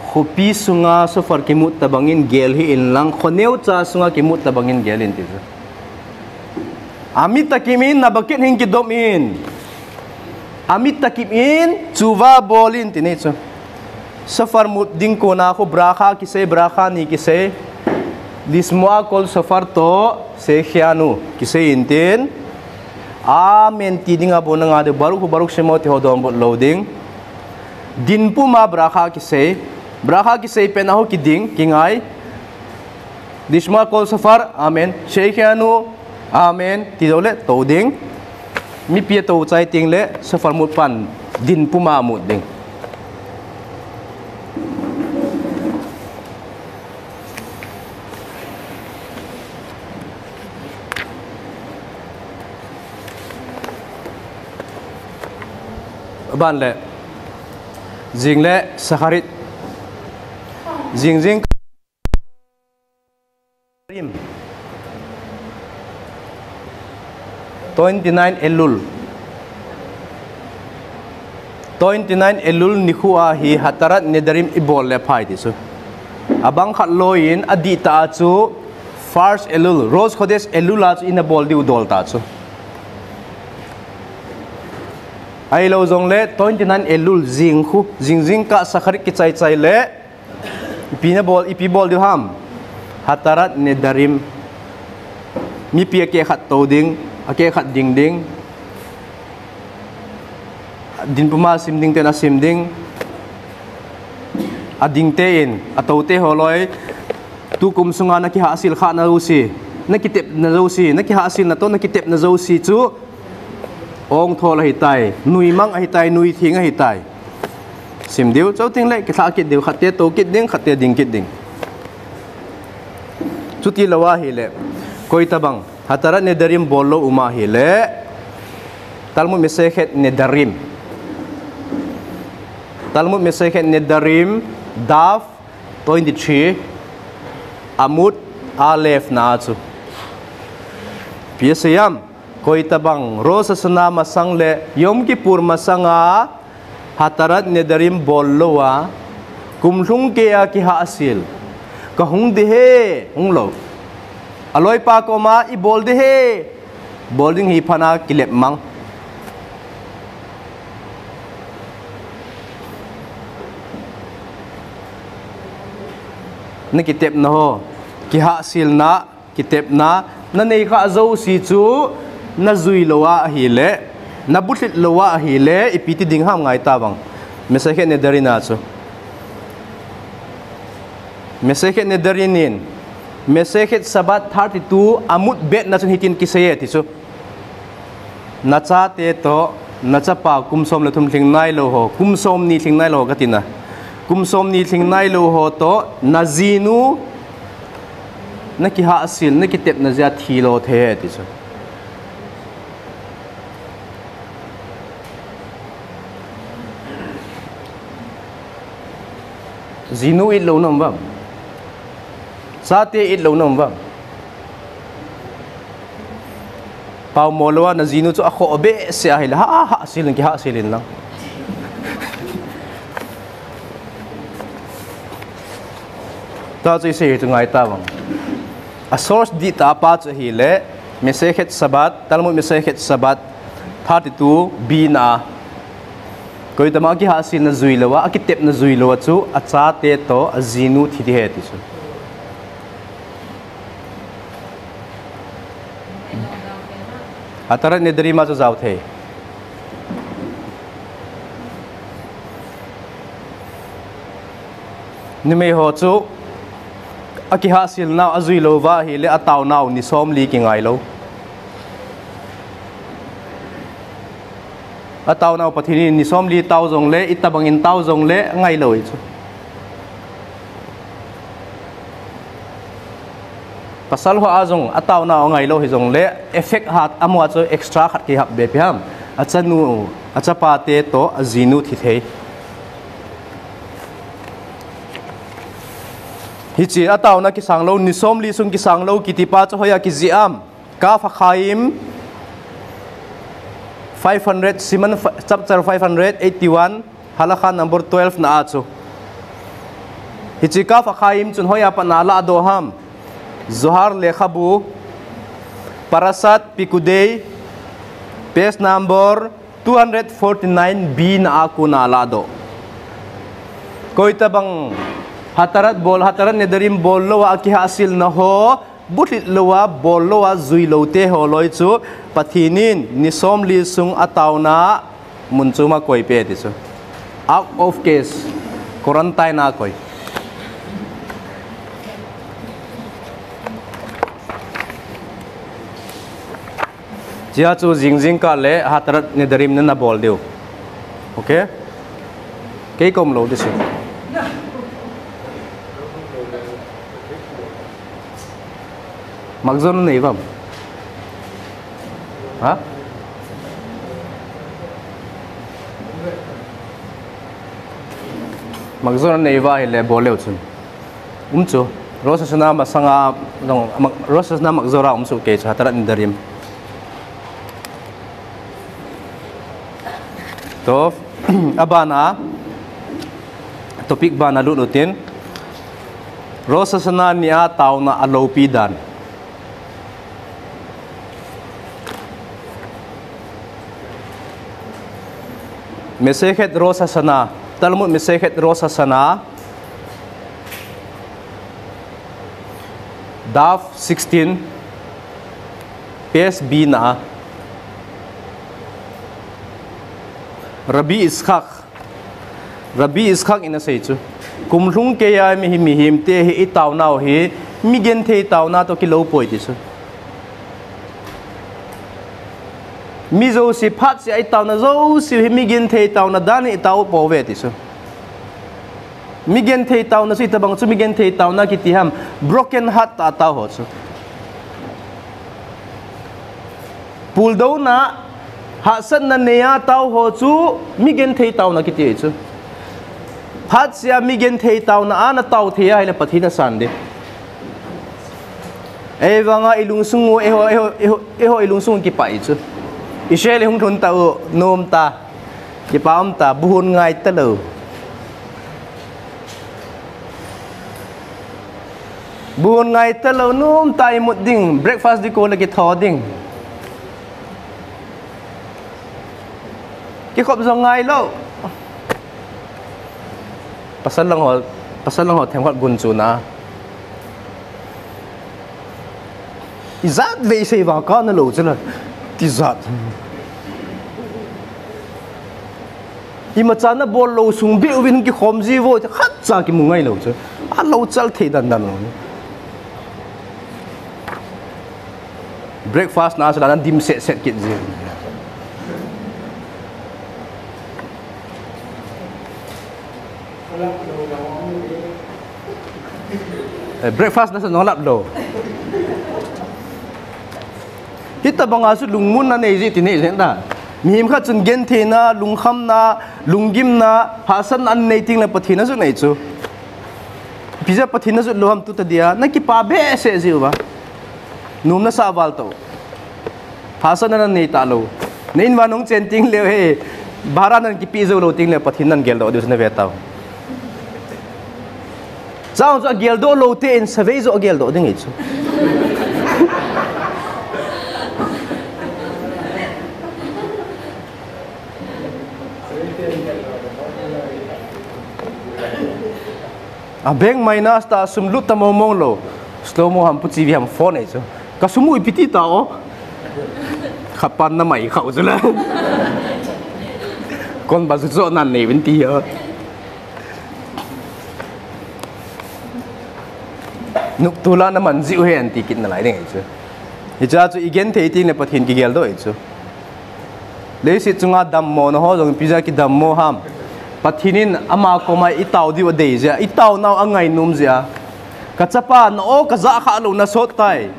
khopi sunga shofar kimut tobang in gel hih in lang, khoneocha sunga kimut tobang in gel in ti chu. Ami tah in, na bucket hin kidop in. Ami tah in, chuva bol in ti ahi chu. Shofar mut ding kona khu bracha kisei, bracha ni kisei. Lishmoa kol shofar toh, Shehichanu, kisei in tin. Amen ti ding a bon nga ding, Baruch hu Baruch Shemo ti ho donbut lou ding. Din puma bracha kisei. Bracha kisei pet na ho kiding, kingai. Tishma kol shofar, amen. Sheikhianu, amen. Ti jou le, tou ding. Mipi a tou chai teng le, shofar mut pan, din puma mut ding. Aban le, zing le, shacharit. Zing zing. Twenty nine Elul. Twenty nine Elul nikho a hi Hatarat Nedarim i bol le phai ti chu. Abang khat loi in adih tah a chu first Elul, Rosh Khodesh Elul a chu ina bol diu dol ta chu. Ahilou jong le twenty nine Elul zing khu, zing zing kah shacharit kichai chai le, ipi na bol, ipi bol diu ham. Hatarat Nedarim. Mipi a keh khat tou ding, a keh khat ding ding. Din puma sim ding ten a sim ding. A ding te in, a tou te ho loi. Tukum sunga na kihahsil kha na jouse, na kitep na jouse, na kihahsil na toh, na kitep na jouse chu. Ong thol ahi tai, nui mang ahi tai, nui thing ahi tai. Sim diu, chau ting le, kithlah kit diu, khat te tou kit ding, khat te ding kit ding. Chuti lou ahi le, koi tabang, Hatarat Nedarim bol lou um ahi le, Talmud Masechet Nedarim. Talmud Masechet Nedarim, Daf twenty three, Amud Aleph na chu. Ipi asei em, koi tabang, Rosh Hashanah masang le, Yom Kippur masang a, Hatarat Nedarim bol lou a, kum lhung kei a kihahsil. Ka hung ding ahi, hung lou. A loipa koma i bol ding ahi, bol ding hi phat a kilep mang. Na kitep na ho, kihahsil na, kitepna, na nei kha jouse chu, na jui lou a ahi le, na buthlit lou a ahi le, ipi ti ding ham ngai tabang. Masechet Nedarim a chu. Masechet Nedarim in, Masechet Shabbat thirty two Amud Bet na chun hitin kisei e ti chu. Na chate toh, na chapa kum som le thum lhing nai lou ho, kum som ni lhing nai lou ho ka tina. Kum som ni lhing nai lou ho toh, na jinu, na kihahsil, na kitepna jeh a thi lou thei e ti chu. Jinu it lou na um vang. Chate it lou na um vang. Pao mo lou a na jinu chu a khoh behseh ahi le, ha, hahsil in kihahsil in lang. Tua chu i sei chu ngai tabang. A source dihtah pa chu ahi le, Masechet Shabbat, Talmud Masechet Shabbat, thirty two B na. Koi tabang a kihahsil na jui lou a, a kitep na jui lou a chu, a chate toh, a jinu thi ding ahi ti chu. Hatarat Nedarim a chu jao thei. Numei ho chu, a kihahsil nau, a jui lou va ahi le, a tao nau, ni som li kingai lou. A tao nau Pathen in ni som li tao jong le, i tabang in tao jong le, ngai lou i chu. Pasal ho a jong, a tao nau ngai lou hi jong le, effect hat a mo a chu extra khat kihap be pi ham. A chanu, a chapa te toh, a jinu thi thei. Hiche a tao na kisang lou, ni som li sung kisang lou, kiti pa chu hoi a kijih am. Kaf HaChaim five hundred, Siman fi-, chapter five hundred eighty-one, Halakha number twelve na a chu. Hiche Kaf HaChaim chun hoi a pat na ladoh ham. Zohar Lekhabu, Parashat Pikudei, page number two hundred forty-nine B na a kon a ladoh. Koi tabang Hatarat bol, Hatarat Nedarim bol lou a kihahsil na ho, buthlit lou a, bol lou a, jui lou te ho loi chu, Pathen in, ni som li sung a tao na, mun chom a koi pe ti chu. Out of case, quarantine a koi. Hichea chu jingjing kah le Hatarat Nedarim nana bol diu. Okay? Kei kom lou ding chu. Magzon nei vam. Ha? Magzon nei va hile bol leu chun. Um chu. Rosh Hashanah masanga, dong, Mag-, Rosh Hashanah Magzora um chu kei chu Hatarat Nedarim. To, abana, topic bana lut utin. Rosh Hashanah nia taona aloupi dan. Masechet Rosh Hashanah, Talmud Masechet Rosh Hashanah, Daf sixteen, page B na. Rabbi Yitzchak, Rabbi Yitzchak in asei chu, kumlhung keiya mihem, mihemte hi itaonau hi, migenthei taona toh kilou poi ti chu. Mi jouse phatsea itaona jouse hi migenthei taona dan hi itao pouve ti chu. Migenthei taona chu itobang chu migenthei taona kiti ham, broken heart a tao ho chu. Puldouna, hahsatna neiya tao ho chu migenthei taona kiti chu. Phatsea migenthei taona a natao thei ahile Pathen asan ding. Eivanga ilungsung u, eiho, eiho, eiho, eiho ilungsung kipah e chu. Israel hung lhun tau, nom ta. Kipah um ta, bu hon ngai talou. Bu hon ngai talou, nom ta imut ding, breakfast ding kou le kitho ding. Kikhop jong ngai lou. Pasal lang ho, pasal lang ho themkhat gunchu na. Ijat vei sei vang kana lou chu la. Tijat. Imacha nabol lou sung beh uvin kikhom ji vo, khatcha kimu ngai lou chu. Alou chal thei dan dan lou. Breakfast na sala na dim set set kit ji. Eh, breakfast na sa nolap lou. Hitobanga chu lungmonna nei ji ti nei jeng da. Mihem khat chun gentheina, lungkhamna, lunggimna, hahsatna anei teng le Pathen ajot nei chu. Ipi jeh a Pathen ajot lou ham tu tadia, nakipah behseh ji uva. Nom nasah val tau. Hahsatna nanei talou. Na in van hung chen teng leu hi, bhara nakipeh jou lou teng leu Pathen nageldoh diu chu nave tau. Chang chu ageldoh lou ten savei joh ageldoh ding ahi chu. A bank minus ta, sum lut ta mong mong lou. Slow mo ham pu chi vi ham phone ahi chu. Ka sum u ipi ti ta o. Khapan na mai khau chu la. Kon ba chu cho nan nei vin ti o. Nuptu la na man ji u hen ti kit nalai ding ahi chu. Hichea chu igenthei teng le Pathen kigeldoh ahi chu. Leiset chunga dammona ho jong ipi jeh a kidammo ham. Pathen in ama koma itao diu adei jeh a, itaonau angainom jeh a. Ka chapa na o kajah kha lou nasot tai.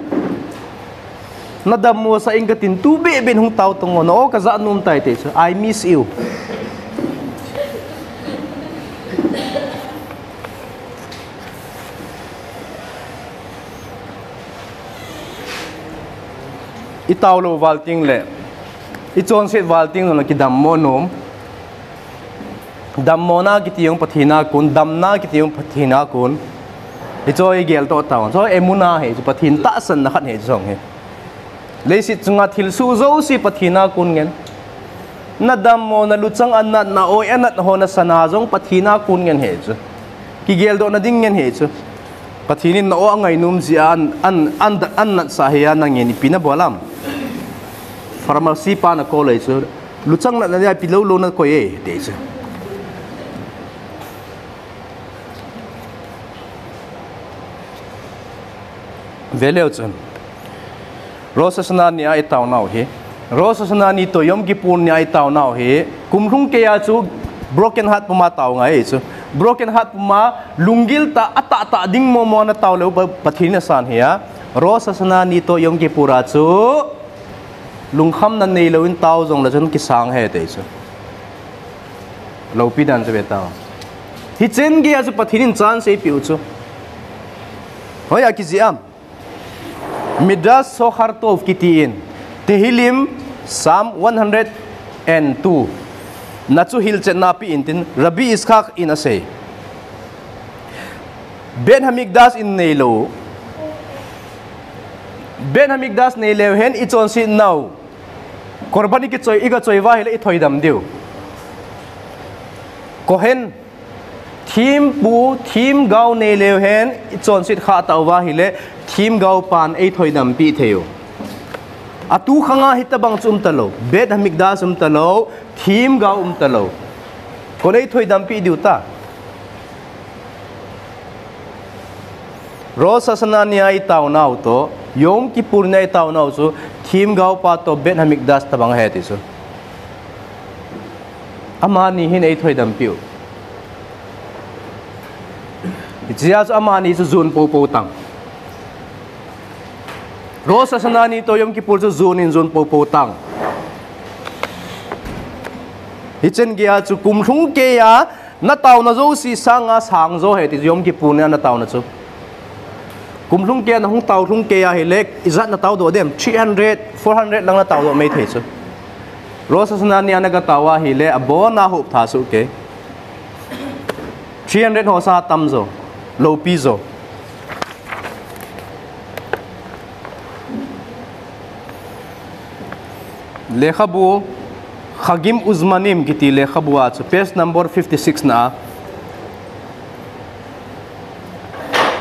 Nadammo sah in katin tu beh beh in hung tao tong o, na o kajah nom tai ti chu. I miss you. Itao lou val teng le, ichonset val teng le kidammo nom. Dammona kiti jong Pathen a kon, damna kiti jong Pathen a kon. Hichu igeldoh tau. Chu emunah ahi chu, Pathen tahsanna khat ahi chu jong hi. Leiset chunga thilsoh jouse Pathen a kon ngen. Nadammo, naluchang anat, na oi anat ho nasana jong Pathen a kon ngen ahi chu. Kigeldohna ding ngen ahi chu. Pathen in na o angainom jeh a an, an, an, an natsah hi a nangin ipi nabol am. Pharmacy pa nakol ahi chu. Luchang natna dia ipi lou lou nakoi e, ti chu. Veleu chun. Rosh Hashanah nia itaonau hi. Rosh Hashanah ni toh Yom Kippur ni a i taonau hi, kum lhung kei a chu broken heart puma tao ngai chu. Broken heart puma, lunggil tah a tah tah ding momo na tao leu Pa-, Pathen in asan hi a. Rosh Hashanah ni toh Yom Kippur a chu lungkhamna neilou in tao jongle chun kisang ahi ti chu. Loupi dan chu ve tao. Hichen gei a chu Pathen in chance eipeh u chu. Hoiya kijih am? Midrash Zohar Tov kiti in, Tehillim, Psalm one hundred and two na chu hilchetna pe in tin Rabbi Yitzchak in asei. Beit Hamikdash in neilou. Beit Hamikdash neileu hen i chonset nau korban i kichoi, i gachoi uva ahile i thoidam diu. Kohen, thempu, themgao neileu hen i chonset khah tauva ahile, themgao pan eithoidampi thei u. Atu khanga hitobang chu umtalou, Beit Hamikdash umtalou, themgao umtalou. Koi in eithoidampi diu ta? Rosh Hashanah ni a i taonau toh Yom Kippur ni a i taonau chu themgao pa toh Beit Hamikdash tobang ahi ti chu. Amani hin eithoidampi u. Hichea chu amani chu jon poupou tang. Rosh Hashanah ni toh Yom Kippur chu jon in jon poupou tang. Hichen gei a chu kum lhung kei a na taona jouse sanga sang jo ahi ti chu, Yom Kippur ni a na taona chu. Kum lhung kei a na hung tao lhung kei ahile, ijat na taodoh dem, three hundred, four hundred lang na taodoh mai thei chu. Rosh Hashanah ni a na gatao ahile, abona hop tha soh kei. Three hundred ho sanga tam jo, loupi jo. Lekhabu, Chagim Uzmanim kiti lekhabu a chu, page number fifty six na a.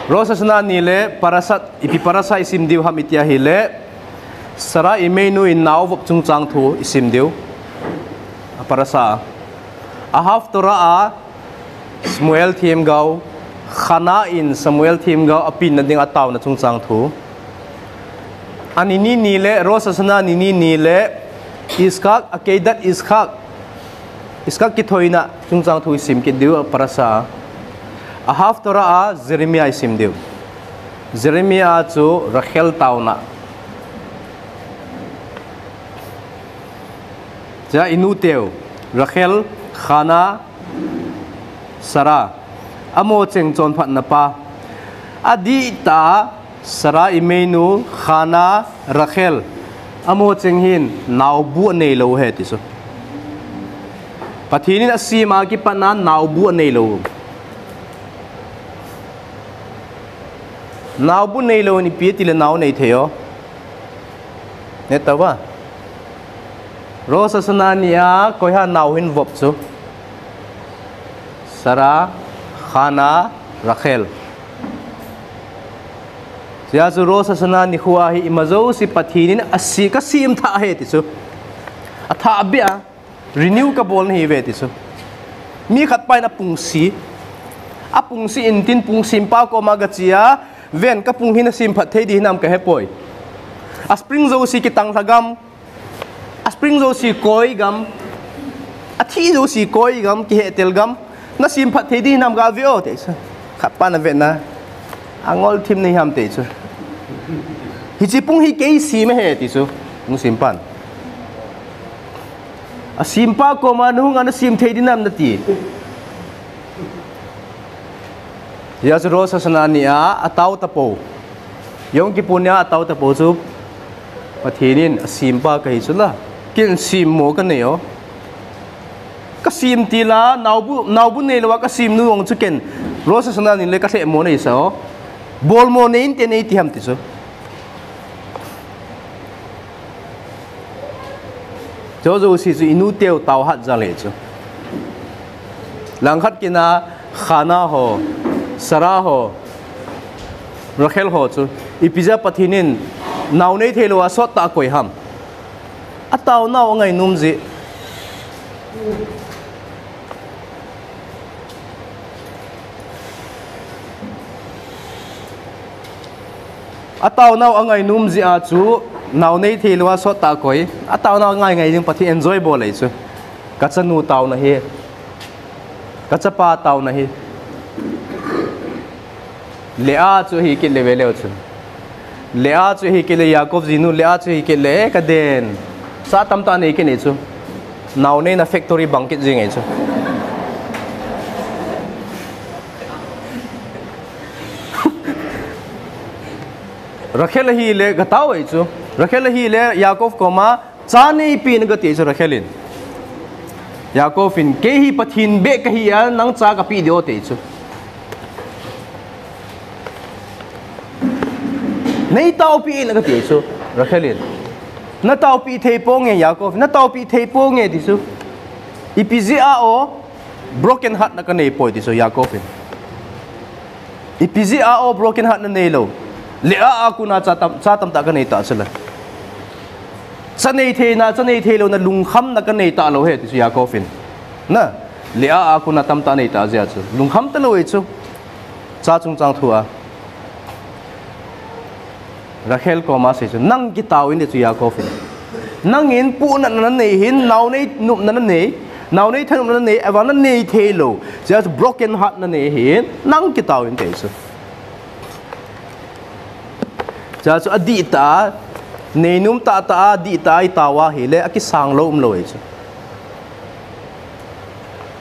Rosh Hashanah ni le parashat, ipi parasha isim diu ham iti ahile, Sarah Imeinu in nao vop chungchang thu isim diu. A parasha a. Haftorah a, Shmuel themgao, Hannah in Samuel themgao apenna dinga taona chungchang thu. Ani ni ni le, Rosh Hashanah ni ni ni le, Yitzchak, Akedat Yitzchak, Yitzchak kithoina chungchang thu isim kit diu a parasha a. A Haftorah a, Jeremiah isim diu. Jeremiah a chu Rachel taona. Chea inuteu, Rachel, Hannah, Sarah. Amaho cheng chonphatna pa. Adihtah a, Sarah Imeinu, Hannah, Rachel. Amaho cheng hin naobu aneilou ahi ti chu. Pathen in asem a kipat na naobu aneilou. Naobu neilou in ipi tile nao nei thei o. Neta uva. Rosh Hashanah ni a koiham nao hin vop chu? Sarah, Hannah, Rachel. Chea chu Rosh Hashanah nikho a hi ima jouse Pathen in ase, kasem thah ahi ti chu. Athah beh a. Renew kabol nahi ve ti chu. Mi khat pa in apungsi. Apungsi in tin pungsempa koma gache a, ven kapung hi nasem phat thei ding hinam kahepoi. A spring jouse kitang lha gam. A spring jouse koi gam. Athi jouse koi gam, kihetel gam. Nasem phat thei ding hinam gave o ti chu. Khat pa in avet na. Angol thim nahi ham ti chu. Hiche pung hi kei sem ahi ti chu. Pungsempan. Asempa koma nahung a nasem thei ding hinam nati. Chea chu Rosh Hashanah ni a, atao tapou. Yom Kippur ni a atao tapou chu Pathen in asempa kahi chu la. Ken sem mo kanei o. Kasem tila, naobu, naobu neilou a kasem nu jong chu ken Rosh Hashanah ni le kalheh mo neisa o. Bol mo nei inte nei ti ham ti chu. Chu jouse chu inuteu taohat jal ahi chu. Langkhat kit a Hannah ho, Sarah ho, Rachel ho chu. Ipi jeh a Pathen in nao nei theilou a sot tah a akoi ham. Ataonau angainom jeh. Ataonau angainom jeh a chu Nao nei thei lou a sot tah koi. A taona ngai ngai ding Pathen enjoy bol ahi chu. Ka chanu taona hi. Ka chapa taona hi. Leah chu hi kit le ve leu chu. Leah chu hi kit le Yaakov jinu Leah chu hi kit le ka den. Cha tamtah nei kit nei chu. Nao neina factory bang kit jing ahi chu. Rachel hi le ka tao ahi chu. Rachel hi le Yaakov koma cha neipe in ka ti chu Rachel in. Yaakov in kei hi Pathen beh ka hi a nang cha ka pe diu ti chu. Nei taopi in ka ti chu Rachel in. Na taopi thei ponge Yaakov, na taopi thei ponge ti chu. Ipi jeh a o broken heart na ka nei poi ti chu Yaakov in. Ipi jeh a o broken heart na nei lou. Leah a kona cha tam, cha tamtah ka nei ta chu la. Cha nei theina, cha nei thei louna lungkhamna ka nei ta lou he ti chu Yaakov in. Na, Leah a kona tamtah nei ta jeh chu. Lungkham ta lou e chu. Cha chungchang thu a. Rachel koma sei chu, nang kitao in ti chu Yaakov in. Nangin puhnatna na nei hin, nao nei nopna na nei, nao nei thanopna na nei, avang na nei thei lou. Jeh chu broken heart na nei hin, nang kitao in ti chu. Jeh chu adih tah a, neinom tahtah a, adih tah a i tao a hile, akisang lou um lou ahi chu.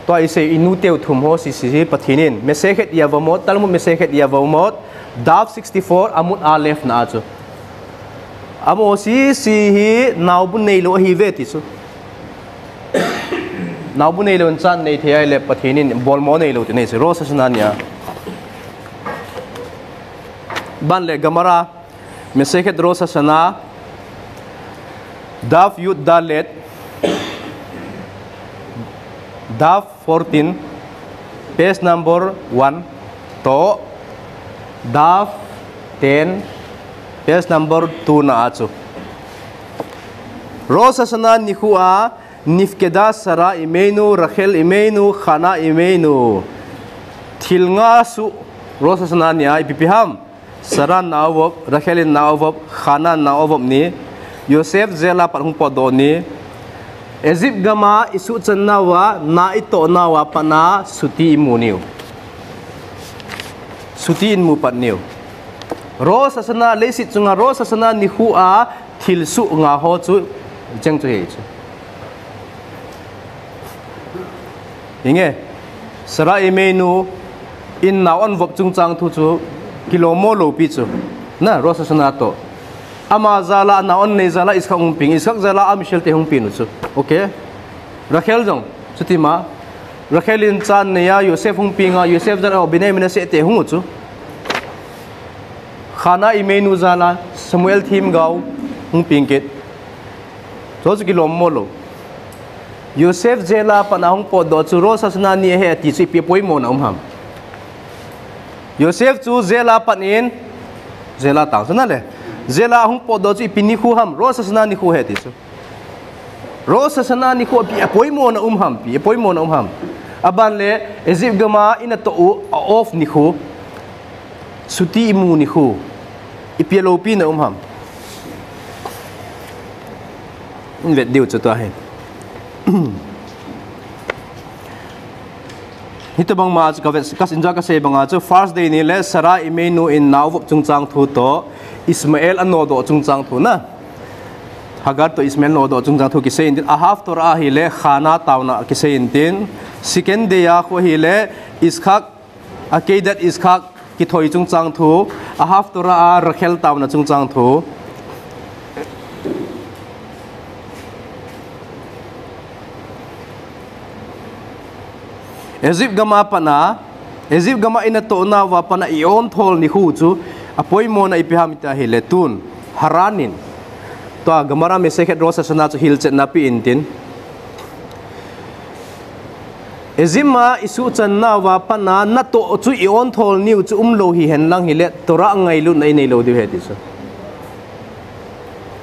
Tua i sei i nu teu thum ho si si hi Pathen in, Masechet Yevamot, Talmud Masechet Yevamot, Daf sixty-four, Amud Aleph na a chu. Amaho si si hi naobu nei lou ahi ve ti chu. Naobu nei lou in chan nei thei ahile Pathen in bolmo nei lou ti nei chu. Rosh Hashanah ni a. Ban le Gemara, Masechet Rosh Hashanah, Daf Yud Dalet, Daf fourteen, page number one, to Daf ten, page number two na a chu. Rosh Hashanah nikho a, Nifkeda Sara Imeinu, Rachel Imeinu, Chana Imeinu. Thil nga suh Rosh Hashanah ni a ipi ipi ham. Sara nao vop, Rachel in nao vop, Chana nao vop ni. Yosef jail a pat hung potdoh ni. Egypt gam a i suhchan nauva, na i toh nauva pat a suti i mu niu. Suti i mu pat niu. Rosh Hashanah leiset chunga, Rosh Hashanah nikho a thil suh nga ho chu, cheng chu hi chu. Hinge, Sara Imeinu in nao an vop chungchang thu chu, kilommo lou pi chu. Na, Rosh Hashanah toh. Ama jal a, nao an nei jal a, Iskak hung peng, Iskak jal a, Amichel te hung peng u chu. Okay? Rachel jong, chuti ma. Rachel in chan nei a, Yosef hung peng a, Yosef jal a, Bnei Menashe te hung u chu. Chana Imeinu jal a, Samuel themgao, hung peng kit. Chu chu kilommo lou. Yosef jail a pat a hung potdoh chu Rosh Hashanah ni ahi ati chu ipi poimo na um ham. Yosef chu jail a pat in, jail a tang chu na le. Jail a hung potdoh chu ipi nikho ham, Rosh Hashanah nikho ahi ati chu. Rosh Hashanah nikho ipi poimo na um ham, ipi poimo na um ham. Aban le, Egypt gam a i na toh u a off nikho. Suti i mu nikho. Ipi loupina um ham. In vet diu chu tua hi. Hitobang ma chu ka vet, ka sin ja ka sei banga chu first day ni le Sara Imeinu in nao vop chungchang thu toh Ismael a nodoh chungchang thu na. Hagar toh Ismael nodoh chungchang thu kisei intin, a Haftorah a hile Chana taona kisei intin, second day a khu hile Iskak, Akedat Iskak kithoi chungchang thu, a Haftorah a Rachel taona chungchang thu. Egypt gam a pat a, Egypt gam a i na toh nauva pat a i on thol nikho chu, apoimo na ipi ham iti ahile tun, Haran in. Tua Gemara Masechet Rosh Hashanah chu hilchetna pe intin. Egypt a i suhchan nauva pat a, na toh chu i on thol niu chu um lou hihen lang hile, Torah ngailutna i nei lou diu ahi ti chu.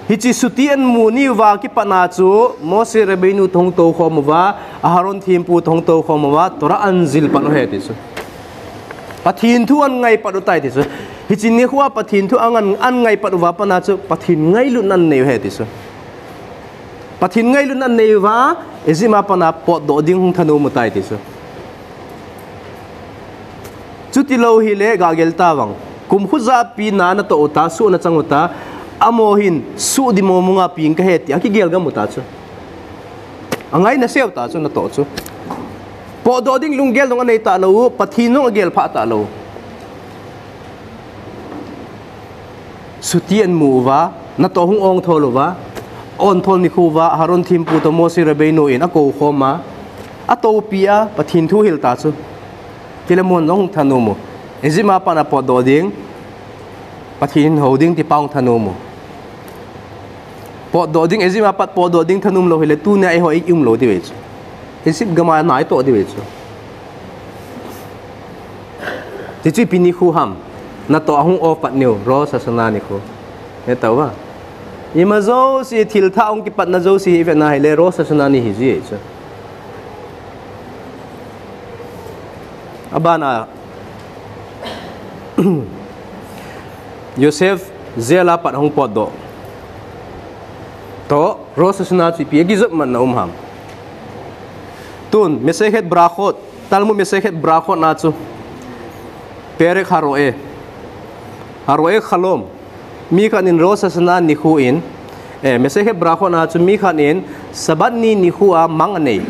Hiche suti an mu niuva kipat a chu, Moshe Rabbeinu toh hung tou khom uva, Aharon thempu toh hung tou khom uva, Torah an jil pan u ahi ti chu. Pathen thu an ngai pan u tai ti chu. Hiche nikho a Pathen thu angan, an ngai pat uva pat na chu Pathen ngailutna nei u ahi ti chu. Pathen ngailutna nei uva, Egypt a pat na potdoh ding hung thanom u tai ti chu. Chuti lou hile gagel ta vang. Kum khujapi na natoh u ta, suh na chang u ta, amaho hin suh di mong mong a peng kahi ti, akigel gam u ta chu. Angai na seu ta chu natoh chu. Potdoh ding lunggel dong anei ta lou, Pathen dong agel pha ta lou. Suti an mu uva, natoh hung ong thol uva, ong thol nikho uva, Aaron thempu toh Moshe Rabbeinu in akou khom a, atoupi a, Pathen thu hil ta chu. Chule amahon jong hung thanom u. Egypt a pat na potdoh ding, Pathen hou ding ti pa hung thanom u. Potdoh ding, Egypt a pat potdoh ding thanom lou hile, tunia eiho i um lou diu ahi chu. Egypt gam a nai toh diu ahi chu. Ti chu ipi nikho ham. Natoh ahung o pat niu, Rosh Hashanah nikho. He tao va. Ima jouse, thil thah hung kipatna jouse hi i vet na hile, Rosh Hashanah ni hi ji ahi chu. Abana, Yosef jail a pat hung potdoh. Toh, Rosh Hashanah chu ipi akijop matna um ham. Tun, Masechet Berachot, Talmud Masechet Berachot na chu. Perek Haroe. Haroe Chalom. Mi khat in Rosh Hashanah nikho in, eh, Masechet Berachot na chu mi khat in Sabbath ni nikho a mang anei.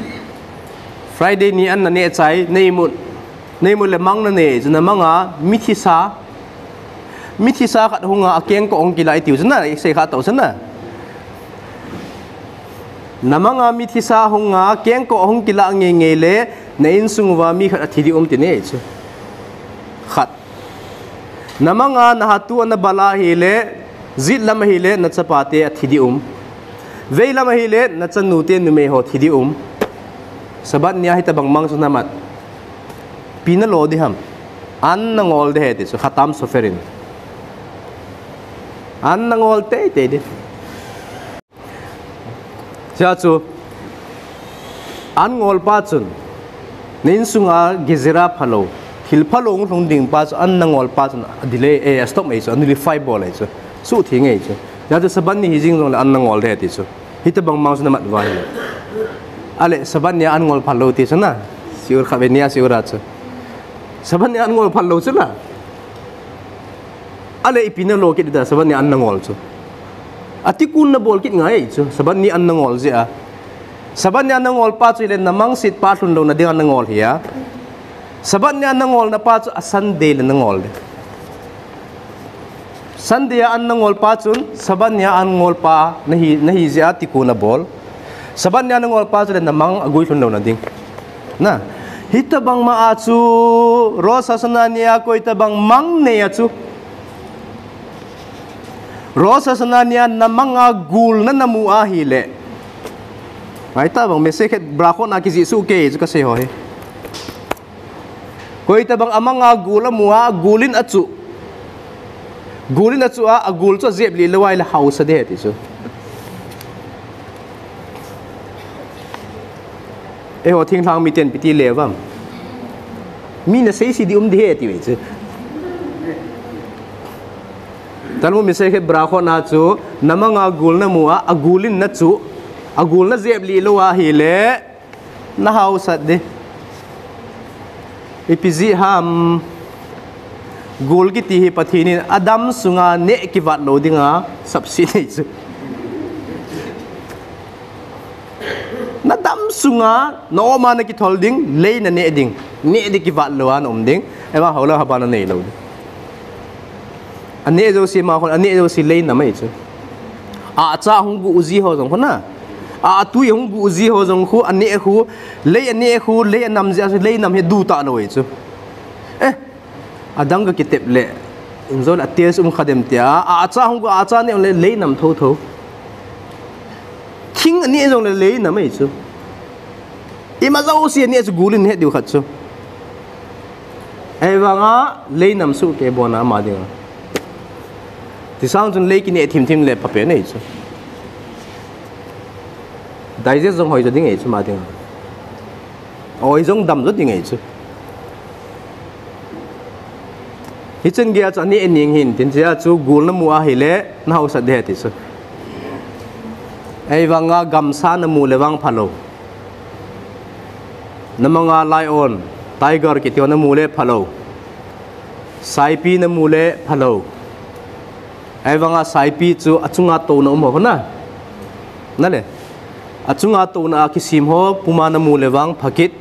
Friday ni an na neh chai, na imut, na imut le mang na nei, chu na mang a, mithisa, mithisa khat hung a, akengkoh hung kila i tiu chu na, i sei kha tau chu na. Na mang a mithisa hung a, kengkoh hung kila ngei ngei le, na insung uva mi khat athi di um ti nei chu. Khat. Na mang a, na hatu a na bal a hile, jet lam a hile, na chapate athi di um. Vei lam a hile, na chanute numei ho thi di um. Sabbath ni a hitobang mang chu na mat. Ipi na lo di ham. An na ngol di ahi ti chu, Khatam Sofer in. An na ngol teitei di. Chua chu, an ngol pa chun, na insung a gezerah phalou, thil phalou hung lhung ding pa chu, an na ngol pa chun, a delay, eh, a stop ahi chu, a nullify bol ahi chu, suhtheng ahi chu. Chua chu Sabbath ni hi jing jong le an na ngol di ahi ti chu. Hitobang mang chu na mat uva ahile. Ale, Sabbath ni a an ngol phalou ti chu na, shiur khat ve ni a shiur a chu. Sabbath ni a an ngol phalou chu la. Ale ipi na lo kit di ta, Sabbath ni an na ngol chu. A tikkun na bol kit ngai chu, Sabbath ni an na ngol jeh a. Sabbath ni an na ngol pa chu le na mang set pa lhun louna ding an na ngol hi a. Sabbath ni an na ngol na pa chu a Sunday le na ngol di. Sunday a an na ngol pa chun, Sabbath ni a an ngol pa na hi, na hi jeh a tikkun na bol. Sabbath ni a na ngol pa chu le na mang a guilhun louna ding. Na, hitobang ma a chu, Rosh Hashanah ni a koi tobang mang nei a chu. Rosh Hashanah ni a na mang a gul na na mu a hile. Ngai ta bang, Masechet Berachot na kijih suh kei chu ka sei ho hi. Koi tobang a mang a gul a mu a, a gul in a chu. Gul in a chu a, a gul chu a jep lih lou a ahile hausa di ahi ti chu. Eiho thinglhang miten ipi ti le uvam. Mi na sei se di um di ahi ti ve chu. Talmud Masechet Berachot na chu, na mang a gul na mu a, a gul in na chu. A gul na jep lih lou a hile. Na hausa di. Ipi jeh ham, gul kiti hi Pathen in Adam sunga neh kivat lou dinga sapset nei chu. Na dam sunga, na um a na kithol ding, lei na neh ding. Neh di kivat lou a na um ding. Ema hou lou haba na nei lou ding. A neh jouse ma khun, a neh jouse lei nam ahi chu. A, a cha hung gu u ji ho jong khu na. A, a tui hung gu u ji ho jong khu, a neh khu, lei a neh khu, lei a nam jeh a chu, lei nam hi du ta lou ahi chu. Eh, a dang ka kitep le, in jong le a taste um kha dem tia, a, a cha hung gu, a cha neh le, lei nam tho tho. Thing a neh jong le, lei nam ahi chu. Ima jouse a neh chu gul in het diu khat chu. Ahivanga lei nam suh kei bon a ama dinga. Ti sang chun lei kineh thim thim le pha pen ahi chu. Digest jong hoi jo ding ahi chu ama dinga. Oi jong dam jo ding ahi chu. Ichin gei a chu ani ening hin, tin chia chu gul namu ahile, nahausat ding ahi ti chu. Ahivanga gamsa namu le vang phalou. Namanga lion, tiger kiti ho namu le phalou. Saipi namu le phalou. Ahivanga saipi chu achunga touna um ho na. Nale. Achunga touna a kisim ho, puma namu le vang phakit.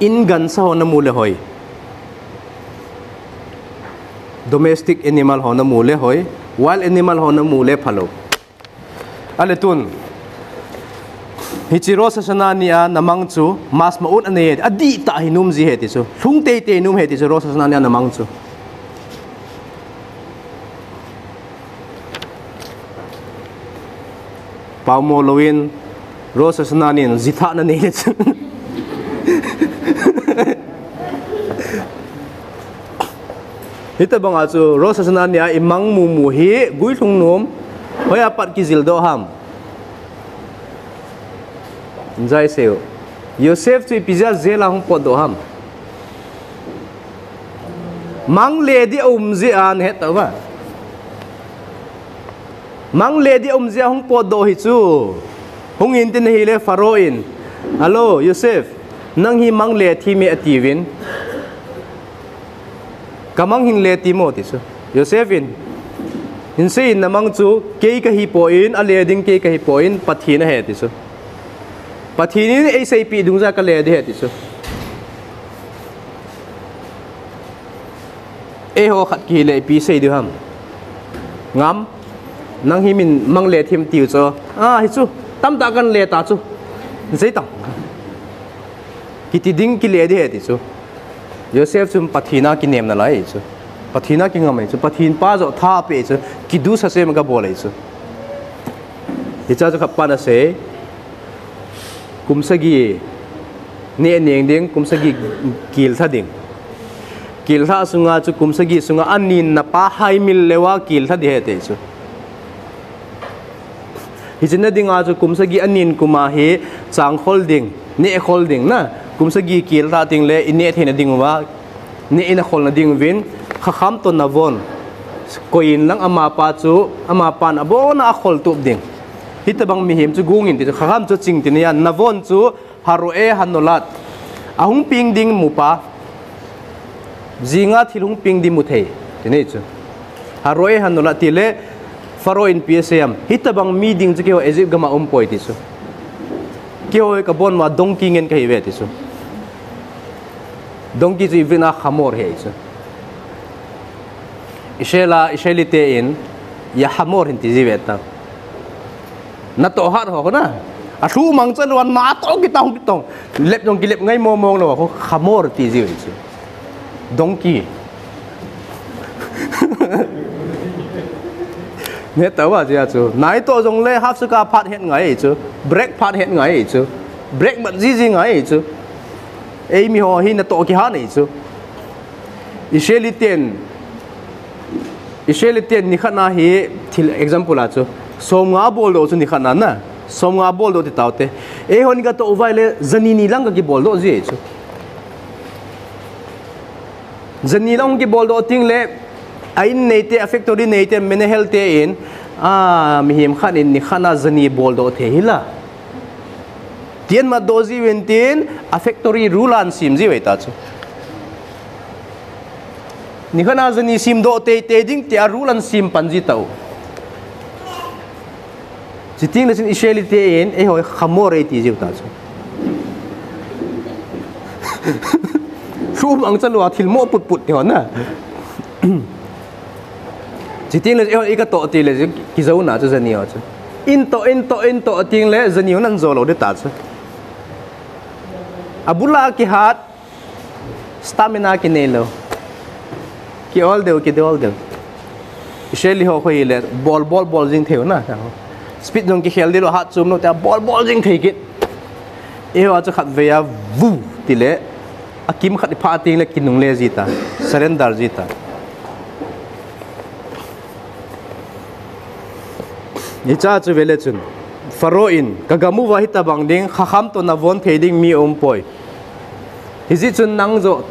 In gansa ho namu le hoi. Domestic animal ho namu le hoi. Wild animal ho namu le phalou. Ale tun. Hiche Rosh Hashanah ni a namang chu mas ma un anei, adih tah hi nom ji ahi ti chu. Lhung teitei nom ahi ti chu Rosh Hashanah ni a namang chu. Paomo louvin, Rosh Hashanah nin jithah nanei le chu. Hitobang a chu, Rosh Hashanah ni a imang mumu hi, guilhung nom, hoiya pat kijil doh ham. Jai seo. Yosef chu ipi jeh a jail a hung potdoh ham. Mang le ding aum jeh a nahet tauva. Mang le ding aum jeh a hung potdoh hi chu. Hung in tin ahile Pharaoh in, "Hello, Yosef, nang hi mang le thim e," atiuvin. "Ka mang hin le thim o," ti chu. Yosef in, "Hin sei in namang chu, kei kahi poi, ale ding kei kahi poi, Pathen ahi," ti chu. "Pathen in eiseipeh dungjui a kale ding ahi," ti chu. Eiho khat kihile ipi sei diu ham. Ngam, nang hi min mang le thim tiu chu. A, hi chu, tamtah kan le ta chu. Sei tang. Kiti ding kile ding ahi ti chu. Yosef chu Pathen a kinem nalai chu. Pathen a kingam ahi chu. Pathen pa joh tha ape chu. Kiddush Hashem kabol ahi chu. Hiche chu khat pan asei. Kum sagi neh neng ding, kum sagi kiltha ding. Kiltha sunga chu kum sagi sunga aninna pa haimil leuva kiltha ding ahi ti chu. Hiche na dinga chu kum sagi anin kuma hi chang khol ding, neh khol ding na. Kum sagi kiltha ding le ineh theina ding uva, neh in akholna ding uvin, Chacham toh Navon. Koi in lang amapa chu, amapan abona akhol tup ding. Hitobang mihem chu gong in ti chu, Chacham chu ching tina ahi, Navon chu Haroe Hanolad. Ahung peng ding mupa. Jinga thil hung peng ding mu thei. Tina ahi chu. Haroe Hanolad tile, Pharaoh in ipi asei ham. Hitobang mi ding chu keiho Egypt gam a um poi ti chu. Keiho kabon uva donkey ngen kahi uve ti chu. Donkey chu Hebrew a chamor ahi chu. Israel a, Israeli te in, ya chamor hin ti ji uve ta. Natoh hat ho na. Alhu mangcha lou a natoh kit a hung kitong. Lep jong kilep ngai mong mong lou a, chamor ti ji uve chu. Donkey. Neh tauva jia chu. Natoh jongle half suka phat het ngai chu. Break phat het ngai chu. Break mat jiji ngai chu. Eimi ho hi natoh kihat nei chu. Israeli ten, Israeli ten nikhat na hi thil example a chu. Som nga bol doh chu nikhat na na. Som nga bol doh ti taute. Eihon katoh uva ahile jani ni lang kakibol doh ji chu. Jani lang kibol doh teng le, a in neite, a factory neite, menahel te in, a, mihem khat in nikhat na jani bol doh thei hila. Tin mat doh ji uvin tin, a factory rule a ahin sem ji uve ta chu. Nikhat na jani sem doh teitei ding tia rule ahin sem pan ji tau. Chuteng le chun Israeli te in, eiho chamor eiti jiu ta chu. Lhu mangcha lou a thil mo put put ti ho na. Chuteng le eiho i katoh ti le chu kijou na chu jani ho chu. In toh, in toh, in toh teng le jani ho nan jou lou ding ta chu. Abul a kihat, stamina kinei lou. Ki ol deu, ki ol deu. Israeli ho khu hile, bol, bol, bol jing thei u na. Speed jong kikhel ding lou, hat chom lou, tia bol, bol jing thei kit. Eiho chu khatvei a, vu, ti le, a kimkhat i phah teng le kinungle ji ta, surrender ji ta. Hiche chu vele chun, Pharaoh in, ka gam uva hitabang ding, chacham toh navon thei ding mi um poi. Hijeh chun nang joh,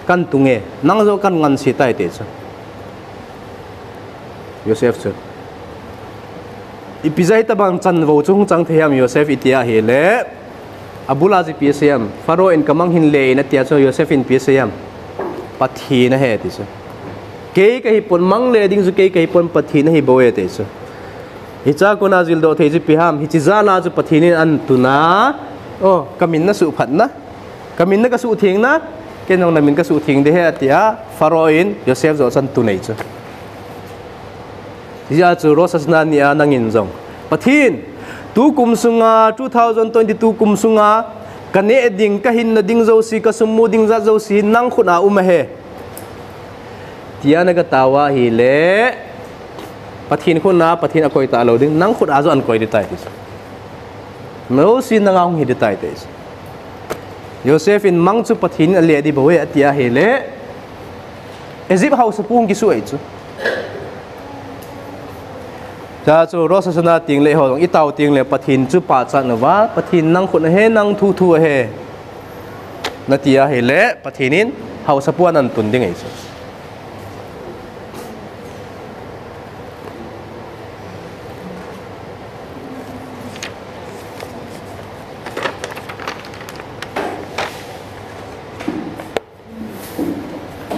Kan tung e, nang joh kan ngansi tai ati chu. Joseph chu. Ipi jeh a hitabang chanvo chu hung chang thei ham Joseph iti ahile. Abul a chu ipi asei ham. Pharaoh in ka mang hin le in ati a chu Joseph in ipi asei ham. Pathen ahi ati chu. Kei kahi pon mang le ding chu kei kahi pon Pathen ahi bou e ati chu. Hiche a kona jildoh thei chu ipi ham. Hiche jal a chu Pathen in ahin tun a. O, ka min na suhphat na. Ka min na ka suhtheng na, ken jong na min ka suhtheng ding ahi, ati a, Pharaoh in Joseph joh chu ahin tun e chu. Hijeh a chu Rosh Hashanah ni a nangin jong. Pathen, tukum sunga, two thousand twenty-two kum sunga, ka neh ding, ka hinna ding jouse, ka sum mu ding jat jouse, nang khut a um ahi. Tia na ka tao ahile, Pathen khut a, Pathen akoi talou ding, nang khut a joh ahin koi ding tai ti chu. Jouse nang a hung hi ding tai ti chu. Joseph in mang chu Pathen in ale ding bou e ati ahile, Egypt haosapu hung kisuh e chu. Chua chu Rosh Hashanah teng le ho jong i tao teng le Pathen chu pachat nauva, Pathen nang khut ahi, nang thu thu ahi. Nati ahile, Pathen in haosapu a nahin tun ding ahi chu.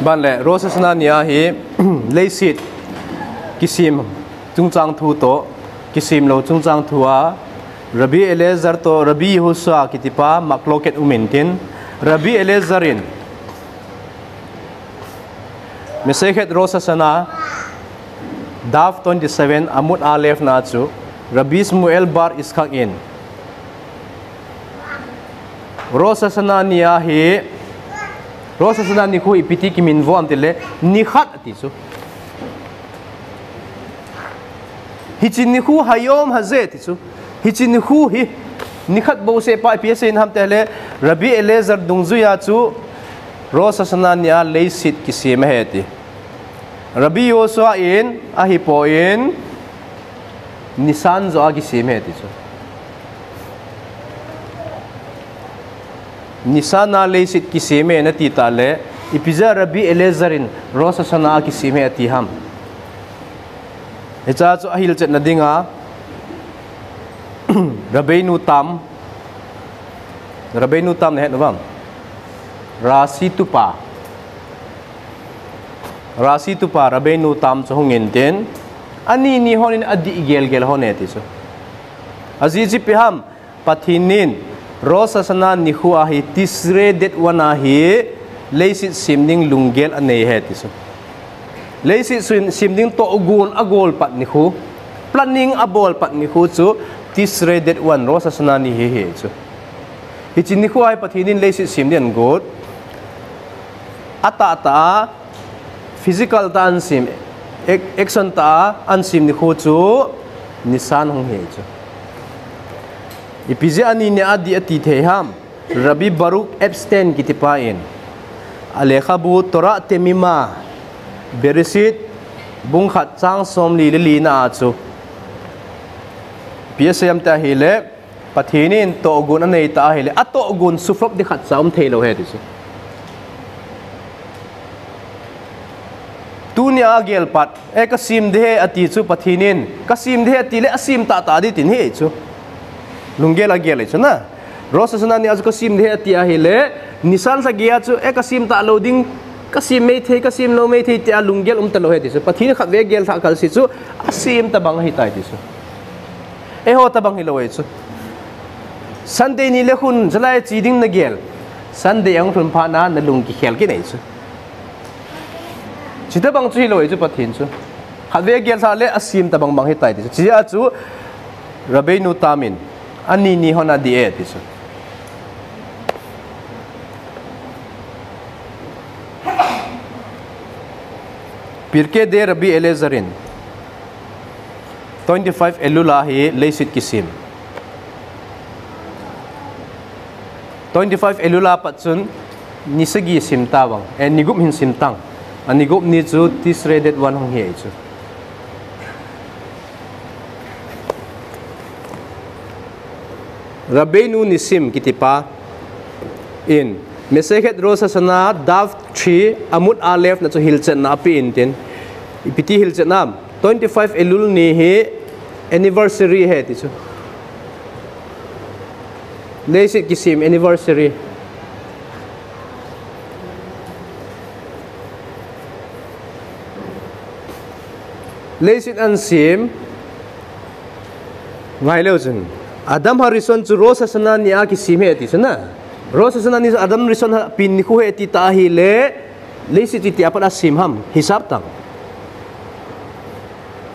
Ban le, Rosh Hashanah ni a hi, leiset kisem chungchang thu toh, kisem lou chungchang thu a, Rabbi Eliezer toh Rabbi Yehoshua kitipa machloket um intin, Rabbi Eliezer in, Masechet Rosh Hashanah, Daf twenty-seven, Amud Aleph na chu, Rabbi Shmuel bar Yitzchak in, Rosh Hashanah ni a hi, Rosh Hashanah nikho hi ipi ti kiminvo ham tile, nikhat ati chu. Hiche nikho Hayom Hazeh ti chu. Hiche nikho hi, nikhat bouseh pa ipi asei ham tile, Rabbi Eliezer dungjuia chu, Rosh Hashanah ni a leiset kisem ahi ati. Rabbi Yehoshua in, ahipoi, Nisan joh a kisem ahi ti chu. Nisan a leiset kisem e nati tale, ipi jeh a Rabbi Eliezer in Rosh Hashanah a kisem ahi ati ham. Hiche chu ahilchetna dinga, Rabbeinu Tam, Rabbeinu Tam na het uvam. Rashi tupa. Rashi tupa Rabbeinu Tam chu hung intin, ani ni hon in adih gelgel hon e ti chu. Ajeh chu ipi ham, Pathen in Rosh Hashanah nikho a hi Tishrei date one a hi leiset sem ding lunggel anei ahi ti chu. Leiset sem, sem ding tohgon agol pat nikho, planning abol pat nikho chu Tishrei date one Rosh Hashanah ni hi ahi chu. Hiche nikho a hi Pathen in leiset sem ding agot. Atahtah a, physical tah a ahin sem, ac-, action tah a ahin sem nikho chu Nisan hung ahi chu. Ipi jeh a ani ni a adih ati thei ham. Rabbi Baruch Epstein kitipa in, alekhabu Torah Temimah, Bereshit, bung khat chang somli le li na a chu, ipi asei ham tia ahile, Pathen in tohgon anei ta ahile, atohgon sukhlop ding khatcha um thei lou ahi ti chu. Tunia agel pat, e kasem ding ahi ati chu Pathen in, kasem ding ahi ati le asem tahtah ding tin ahi chu. Lunggel agel ahi chu na. Rosh Hashanah ni a chu kasem ding ahi ati ahile, Nisan lha geiya chu, e kasem talou ding, kasem maithei, kasem lou maithei tia lunggel um talou ahi ti chu. Pathen in khatvei gel lhah kal seh chu, asem tabang ahitai ti chu. Eiho tabang hilou ahi chu. Sunday ni le khun, jalai che ding nagel. Sunday ahung lhun phat na, nalung kikhel kit ahi chu. Chuti bang chu hilou ahi chu Pathen chu. Khatvei gel lhah le asem tabang bang ahitai ti chu. Chuti a chu Rabbeinu Tam in, ani ni hon adih e ti chu. Pirkei Rabbi Eliezer in, twenty-five Elul a hi leiset kisem. Twenty-five Elul a pat chun ni sagi sem tavang, eh, ni gup hin sem tang. Ani gup ni chu Tishrei date one hung ahi chu. Rabbeinu Nissim kitipa in, Mesechet Rosh Hashanah, Daf three, Amud Aleph na chu hilchetna ape intin. Ipi ti hilchetna ham? Twenty-five Elul ni hi anniversary ahi ti chu. Leiset kisem anniversary. Leiset ahin sem ngai leu chun, Adam Harishon chu Rosh Hashanah ni a kisem ahi ti chu na. Rosh Hashanah ni Adam Harishon ha pin nikho ahi ti ta ahile, leiset chu itia pat a sem ham, hisap tang.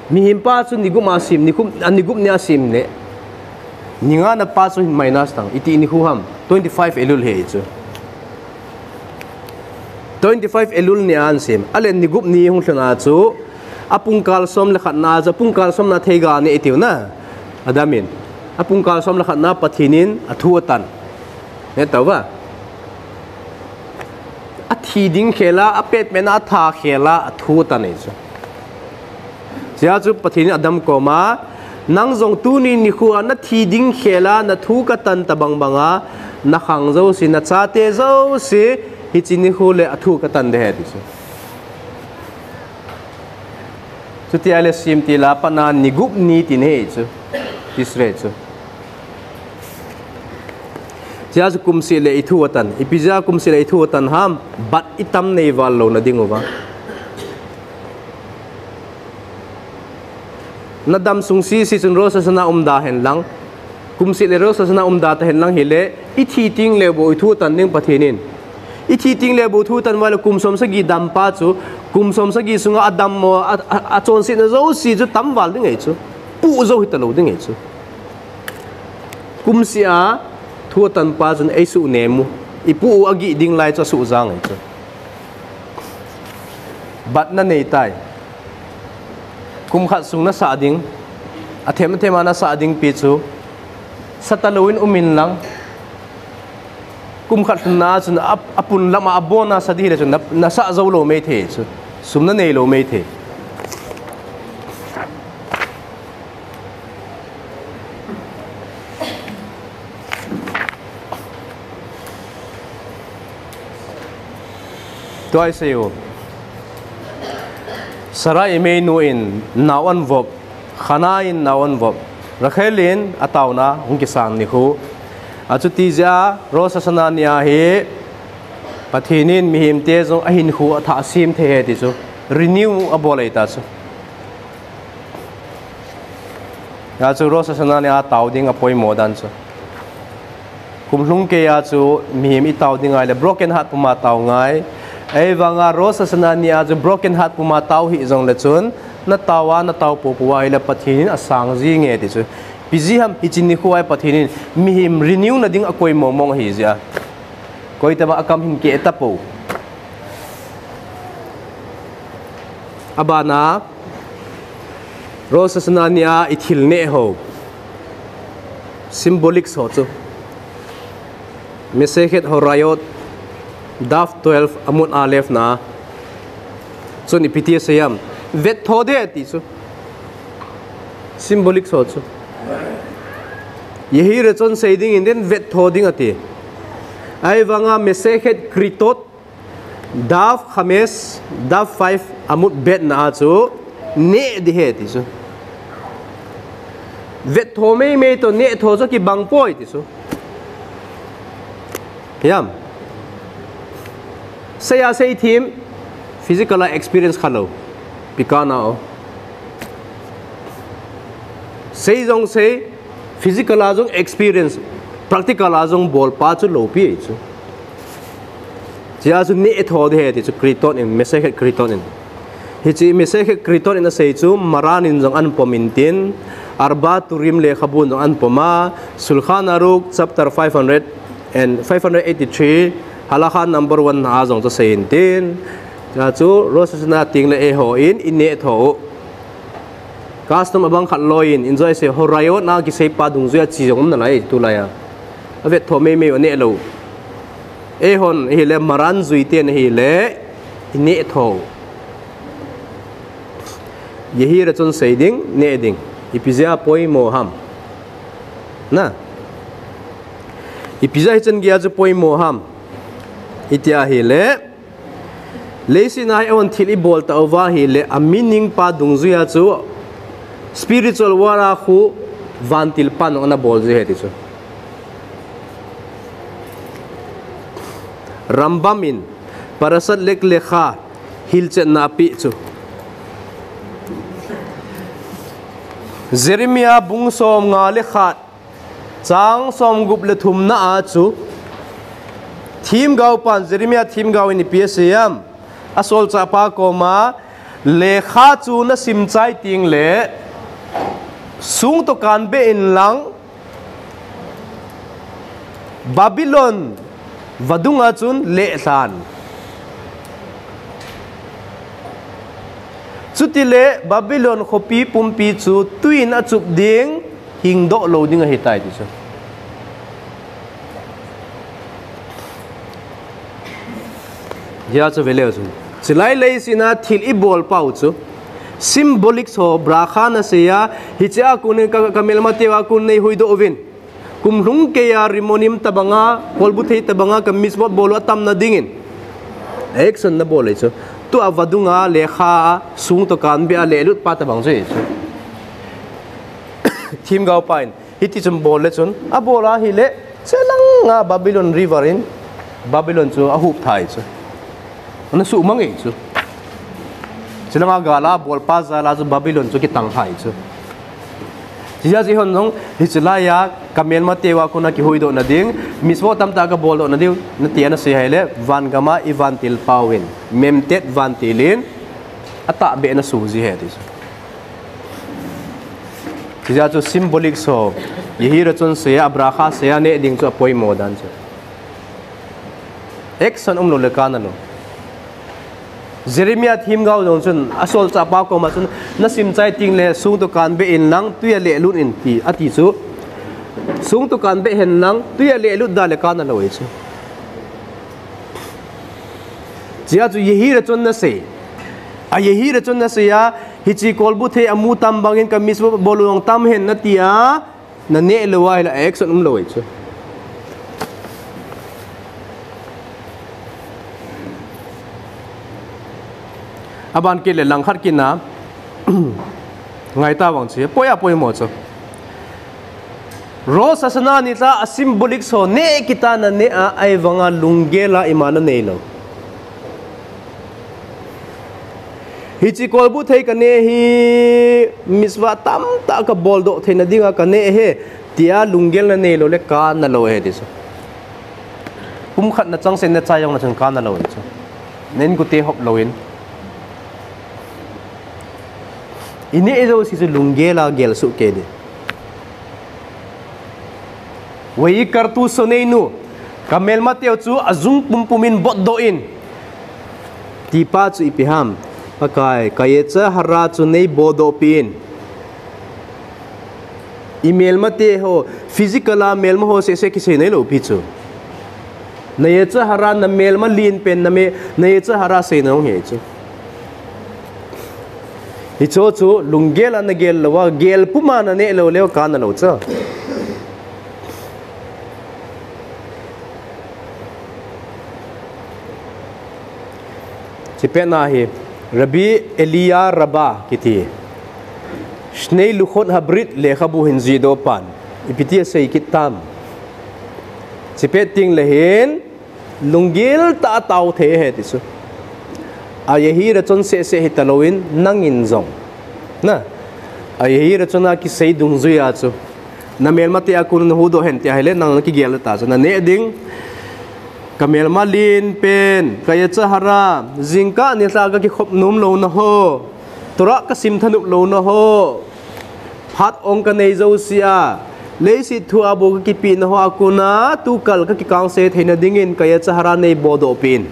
Mihem pa chu ni gup a sem, ni gup, a ni gup ni a sem le, ni nga na pa chu hin minus tang, iti nikho ham, twenty-five Elul ahi chu. Twenty-five Elul ni a ahin sem. Ahile ni gup ni hung lhun a chu, apung kal som le khat na chu, apung kal som na theiga aneh tiu na. Adam in. Apung kal som le khat na Pathen in athu atan. Ahe tauva. Athi ding khel a, apet pet na atha khel a, athu atan ahi chu. Chea chu Pathen in Adam koma, nang jong tuni nikho a nathi ding khel a, nathu katan tabang bang a, nakhang jouse, nachate jouse, hiche nikho le athu katan ding ahi ti chu. Chuti ahile sem ti la pat na ni gup ni tina ahi chu. Tishrei chu. Chea chu kum seh le ithu atan. Ipi jeh a kum seh le ithu atan ham, bat itam nei val louna diuva. Nadam sung sese chun Rosh Hashanah um da hen lang. Kum seh le Rosh Hashanah um da ta hen lang hile, ithi teng le bou ithu atan ding Pathen in. Ithi teng le bou thu atan uva le kum som sagi dam pa chu, kum som sagi sunga adam mo, a, a, achonsetna jouse chu tam val ding ahi chu. Puh jou hita lou ding ahi chu. Kum seh a thu atan pa chun eisuh nem u. Ipuh u agih ding lai chu asuh jang ahi chu. Bat nanei tai. Kum khat sung nasah ding, athem athem a nasah ding pi chu, sa talou in um in lang. Kum khat lhun na chun a, apun lam a abon a sa ding hile chun na, nasah jou lou maithei chu. Sum nanei lou maithei. Tua isei u. Sarah imeinu in nao ahin vop, Hannah in nao ahin vop, Rachel in ataona hung kisang nikho. Achuti jeh a Rosh Hashanah ni ahi, Pathen in mihemte jong ahinkho athah asem thei ahi ti chu. Renew abol ahi ta chu. Hia chu Rosh Hashanah ni a tao ding apoimo dan chu. Kum lhung kei a chu mihem itao ding ahile broken heart puma tao ngai. Ahivanga Rosh Hashanah ni a chu broken heart puma tao hih jongle chun, natao a, natao poupou ahile Pathen in asang jing e ti chu. Ipi jeh ham, hiche nikho a hi Pathen in mihem renew na ding akoi mong mong ahi jeh a. Koitobang akam hin keh tapou. Abana, Rosh Hashanah ni a ithil neh ho. Symbolics ho chu. Masechet Horayot, Daf twelve, Amud Aleph na. Chun ipi ti asei ham. Vettho ding ati chu. Symbolics ho chu. Yehi Ratzon sei ding in tin vettho ding ati. Ahivanga Masechet Kritot, Daf Chamesh, Daf five, Amud Bet na a chu, neh ding ahi ti chu. Vettho mei mei toh nehtho chu kibang poi ti chu. Hiam. Sei a sei thim, physical a experience kha lou. Pikana o. Sei jong sei, physical a jong experience, practical a jong bol pa chu loupi chu. Chea chu nehtho ding ahi ti chu Kritot in, Masechet Kritot in. Hiche Masechet Kritot in asei chu Maran in jong ahin pom in tin, Arba Turim lekhabun jong ahin pom a, Shulchan Aruch chapter five hundred and five hundred eighty-three, Halakha number one na a jong chu asei in tin. Chea chu Rosh Hashanah teng le eiho in, inehtho u. Custom abang khat loi in, enjoy sei, Horayot na kisei pa dungjui a chi jong um nalai, tulai a. Avettho mei mei u neh lou. Eihon, ahile Maran jui ten ahile, inehtho. Yehi Ratzon sei ding, neh ding. Ipi jeh a poimo ham. Na. Ipi jeh a hichan gei a chu poimo ham. Hitia ahile, leiset a hi eihon thil ibol tauva ahile, a meaning pa dungjuia chu spiritual world a khu vantil pan ana bol ji ahi ti chu. Rambam in Parashat Lech Lecha hilchetna apeh chu. Jeremiah bung somnga le khat, chang somgup le thumna a chu, themgao pan, Jeremiah themgao in ipi asei em? Asolchah pa koma, lekha chu nasim chai teng le, sung toh kanbeh in lang, Babylon vadung a chun lelhan. Chutile Babylon khopi pumpi chu tui in achup ding, hingdoh lou ding ahitai ti chu. Hia chu veleu chun, chulai leiset a thil ibol pau chu symbolic ho, bracha nasei a, hiche a kon ka, kamelmateu a kon neihuhdoh uvin. Kum lhung keiya rimonim tabanga, kolbuthei tabanga kamitzvot bol u atamna dingin action nabol ahi chu. Tua vadunga lekha a sung toh kanbeh a lelut pa tabang chu ahi chu. Themgao pa in hiti chun bol le chun, abol ahile, chelanga Babylon river in Babylon chu ahup thai chu. Ana suhmang e chu. Chulanga gal a bolpa jal a chu Babylon chu kitang thai chu. Hijeh a chu eihon jong hiche laiya kamelmateu a kona kihuhdoh nading, mitzvot tamtah kaboldoh nading, nati ana sei ahile, van gam a ivantil pau in, Mem Tet vantil in, atahbeh ana suh ji ahi ti chu. Hijeh a chu symbolic ho, Yehi Ratzon sei a, bracha sei a, neh ding chu apoimo dan chu. Action umlou le kana lou. Jeremiah themgao jong chun, asolchah pa koma chun, nasim chai teng le, sung toh kanbeh in lang, tui a lelut in ti, ati chu. Sung toh kanbeh hen lang, tui a lelut da le kana lou ahi chu. Hijeh a chu Yehi Ratzon nasei. A Yehi Ratzon nasei a, hiche kolbuthei amu tam bangin kamitzvot bol u jong tam hen nati a, naneh lou ahile action umlou ahi chu. Aban kit le langkhat kit na, ngai ta vang chu, poi a poimo chu. Rosh Hashanah nikho a symbolic ho neh kit a naneh a, ahivanga lunggel a ima nanei lou. Hiche kolbuthei kaneh hi mitzvah tamtah kaboldoh theina dinga kaneh ahi, tia lunggel nanei lou le kana lou ahi ti chu. Pumkhat nachang sen nachai jongle chun kana lou ahi chu. Na inkote hop louvin. Ineh jouse chu lunggel a gel soh kei ding. Ve'ikhartu shoneinu, kamelmateu chu ajung pumpum in botdoh in. Tipa chu ipi ham? Pakai, kayetzer hara chu neibodohpi in. Imelmate ho, physical a melma ho seh seh kisei nailou pi chu. Nayetzer hara, namelma len pen name, nayetzer hara seina hung hi chu. Hicho chu lunggel a nagel louva, gel puma naneh lou leu kana lou chu. Chupet na hi, Rabbi Eliya Rabba kiti. Shnei Luchot Habrit lekhabu hin jihdoh pan. Ipi ti asei kit tam. Chupet teng le hin, lunggel tah a tao thei ahi ti chu. A Yehi Ratzon seh seh hita louvin nangin jong. Na, a Yehi Ratzon a kisei dungjuia chu. Namelmate a kon nahuhdoh hen ti ahile nang nakigel ta chu. Naneh ding. Kamelma len pen, kayetzer hara, jingkah nikho a kakikhop nom louna ho. Torah kasim thanop louna ho. Phat ong kanei jousea, leiset thu a bou kakipehna hoa kona, tukal kakikangse theina dingin kayetzer hara neibodohpi in.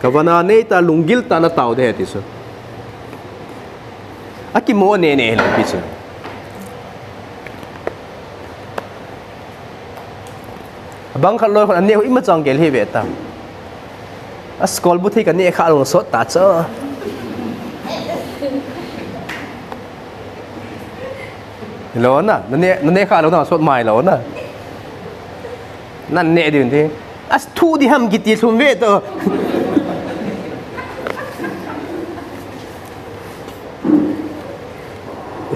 Kavana neitah lunggel tah a natao ding ahi ti chu. Akimo nene hilou pi chu. Abang khat loi khon aneh u ima chang gel hi ve ta. Askol bu thei kaneh kha lou sot ta chu. Lou na, naneh, naneh kha lou na sot mai lou na. Naneh ding ti. Athu di ham kiti lhum ve to.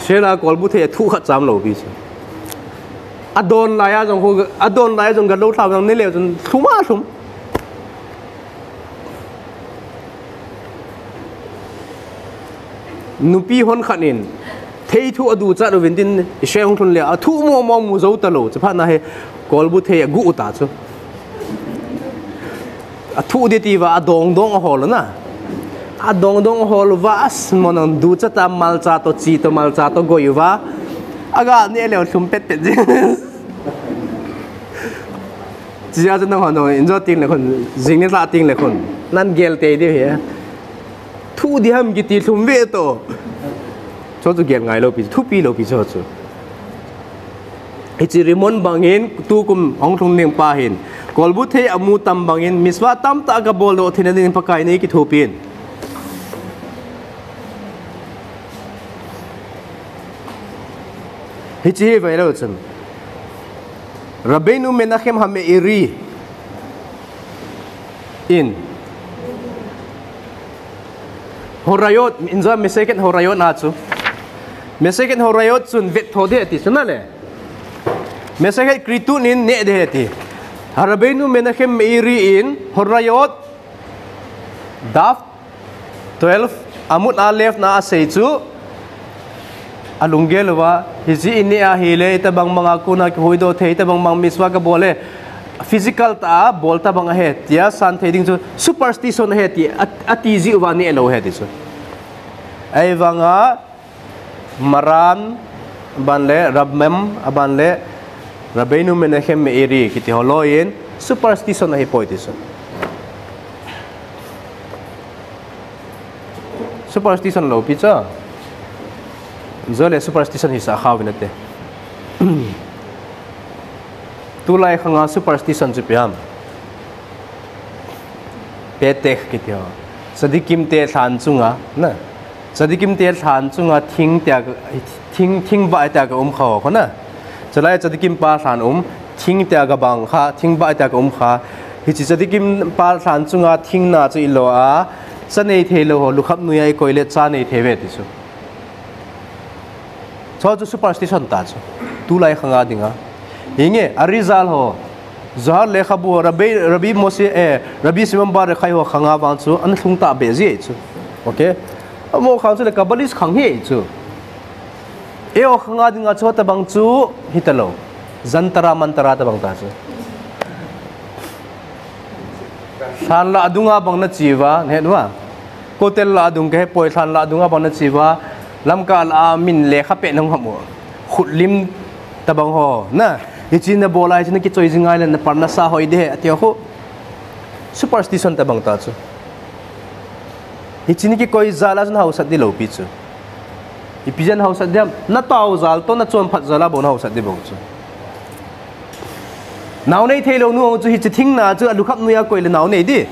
Sela kolbu thei athu khat cham lou pi chu. Adon lai a jong khu, adon lai a jong ga lou thlau jong ni leu chun lhum a lhum. Nupi hon khat in thei thu adu chat uvin tin, i se hung thun le, athu mo mo mu zo ta lou. Chaphat na he kolbu thei agu u ta chu. Athu di ti va adong dong ahol na. Adong dong ahol va as mo nang du cha ta malcha to chi to malcha to goi va. Aga ne le lhum pet pet. Chia chu nang hon injo ting le khun, jing ni la ting le khun. Nan gel te di he. Thu di ham kiti lhum ve to. Cho chu gel ngai lou pi, thupi lou pi cho chu. Hichi Rimon bangin tukum hung lhung ning pa hin. Kolbu thei amu tam bangin, mitzvah tamtah ga bol doh theina ding Pakai nei kithopin. Hichi hi vai lou chun. Rabbeinu Menachem HaMe'eri in Horayot, injo Masechet Horayot na chu. Masechet Horayot chun vet tho de ti chu na le. Masechet Kritu nin ne de ti. Rabbeinu Menachem Me'eri in Horayot daf twelve, Amud Aleph na asei chu, alunggel uva, hichi i ne ahi le, tabang bang a kona kihuhdoh thei, tabang bang mitzvah ka bol e, physical ta a bol tabang ahi, tia san thei ding chu, superstition ahi ti, a, ati ji uva ne lou ahi ti chu. Ahivanga, Maran, aban le Rambam, aban le Rabbeinu Menachem Me'eri, kiti ho loi in, superstition ahi poi ti chu. Superstition lou pi cha. Jole superstition hi sa kha vin ate. Tulai khanga superstition chu pi ham. Petech kiti ho. Tzadikim te lhan chunga, na. Tzadikim te lhan chunga thing tia ka, thing, thing ba tia ka um kha ho, na. Chulai tzadikim pa lhan um, thing tia ka bang kha, thing ba tia ka um kha. Hichi tzadikim pa lhan chunga thing na chu i lo a, cha nei thei lou ho, lukham nuia i koi le cha nei thei ve ti chu. Cho chu superstition ta chu. Tulai khanga dinga. Hinge, Arizal ho. Zohar lekhabu ho, Rabbi, Rabbi Moshe, eh, Rabbi Shimon Bar Yochai ho khanga vang chu, ana lhung ta be ji chu. Okay? Amo khang chu le Kabbalist khang hi chu. Eiho khanga dinga chu tabang chu, hi ta lou. Jantara mantara tabang ta chu. Lhan la adunga bang na chi uva, na het uva. Kotel la adung ka he poi lhan la adunga bang na chi uva. Lamka la a min lekha pet nang ham u. Khutlim tabang ho, na. Hichi na bol a, hichi na kichoi jing ngai le na parnasa hoi de, ati ho. Superstition tabang ta chu. Hichi na kikoi jal a chu na hausat di lou pi chu. Ipi jeh a hausat di ham, na tao jal to, na chonphat jal a bou na hausat di bou chu. Nao nei thei lou nu chu hichi thing na chu a lukham nuia koi le nao nei di.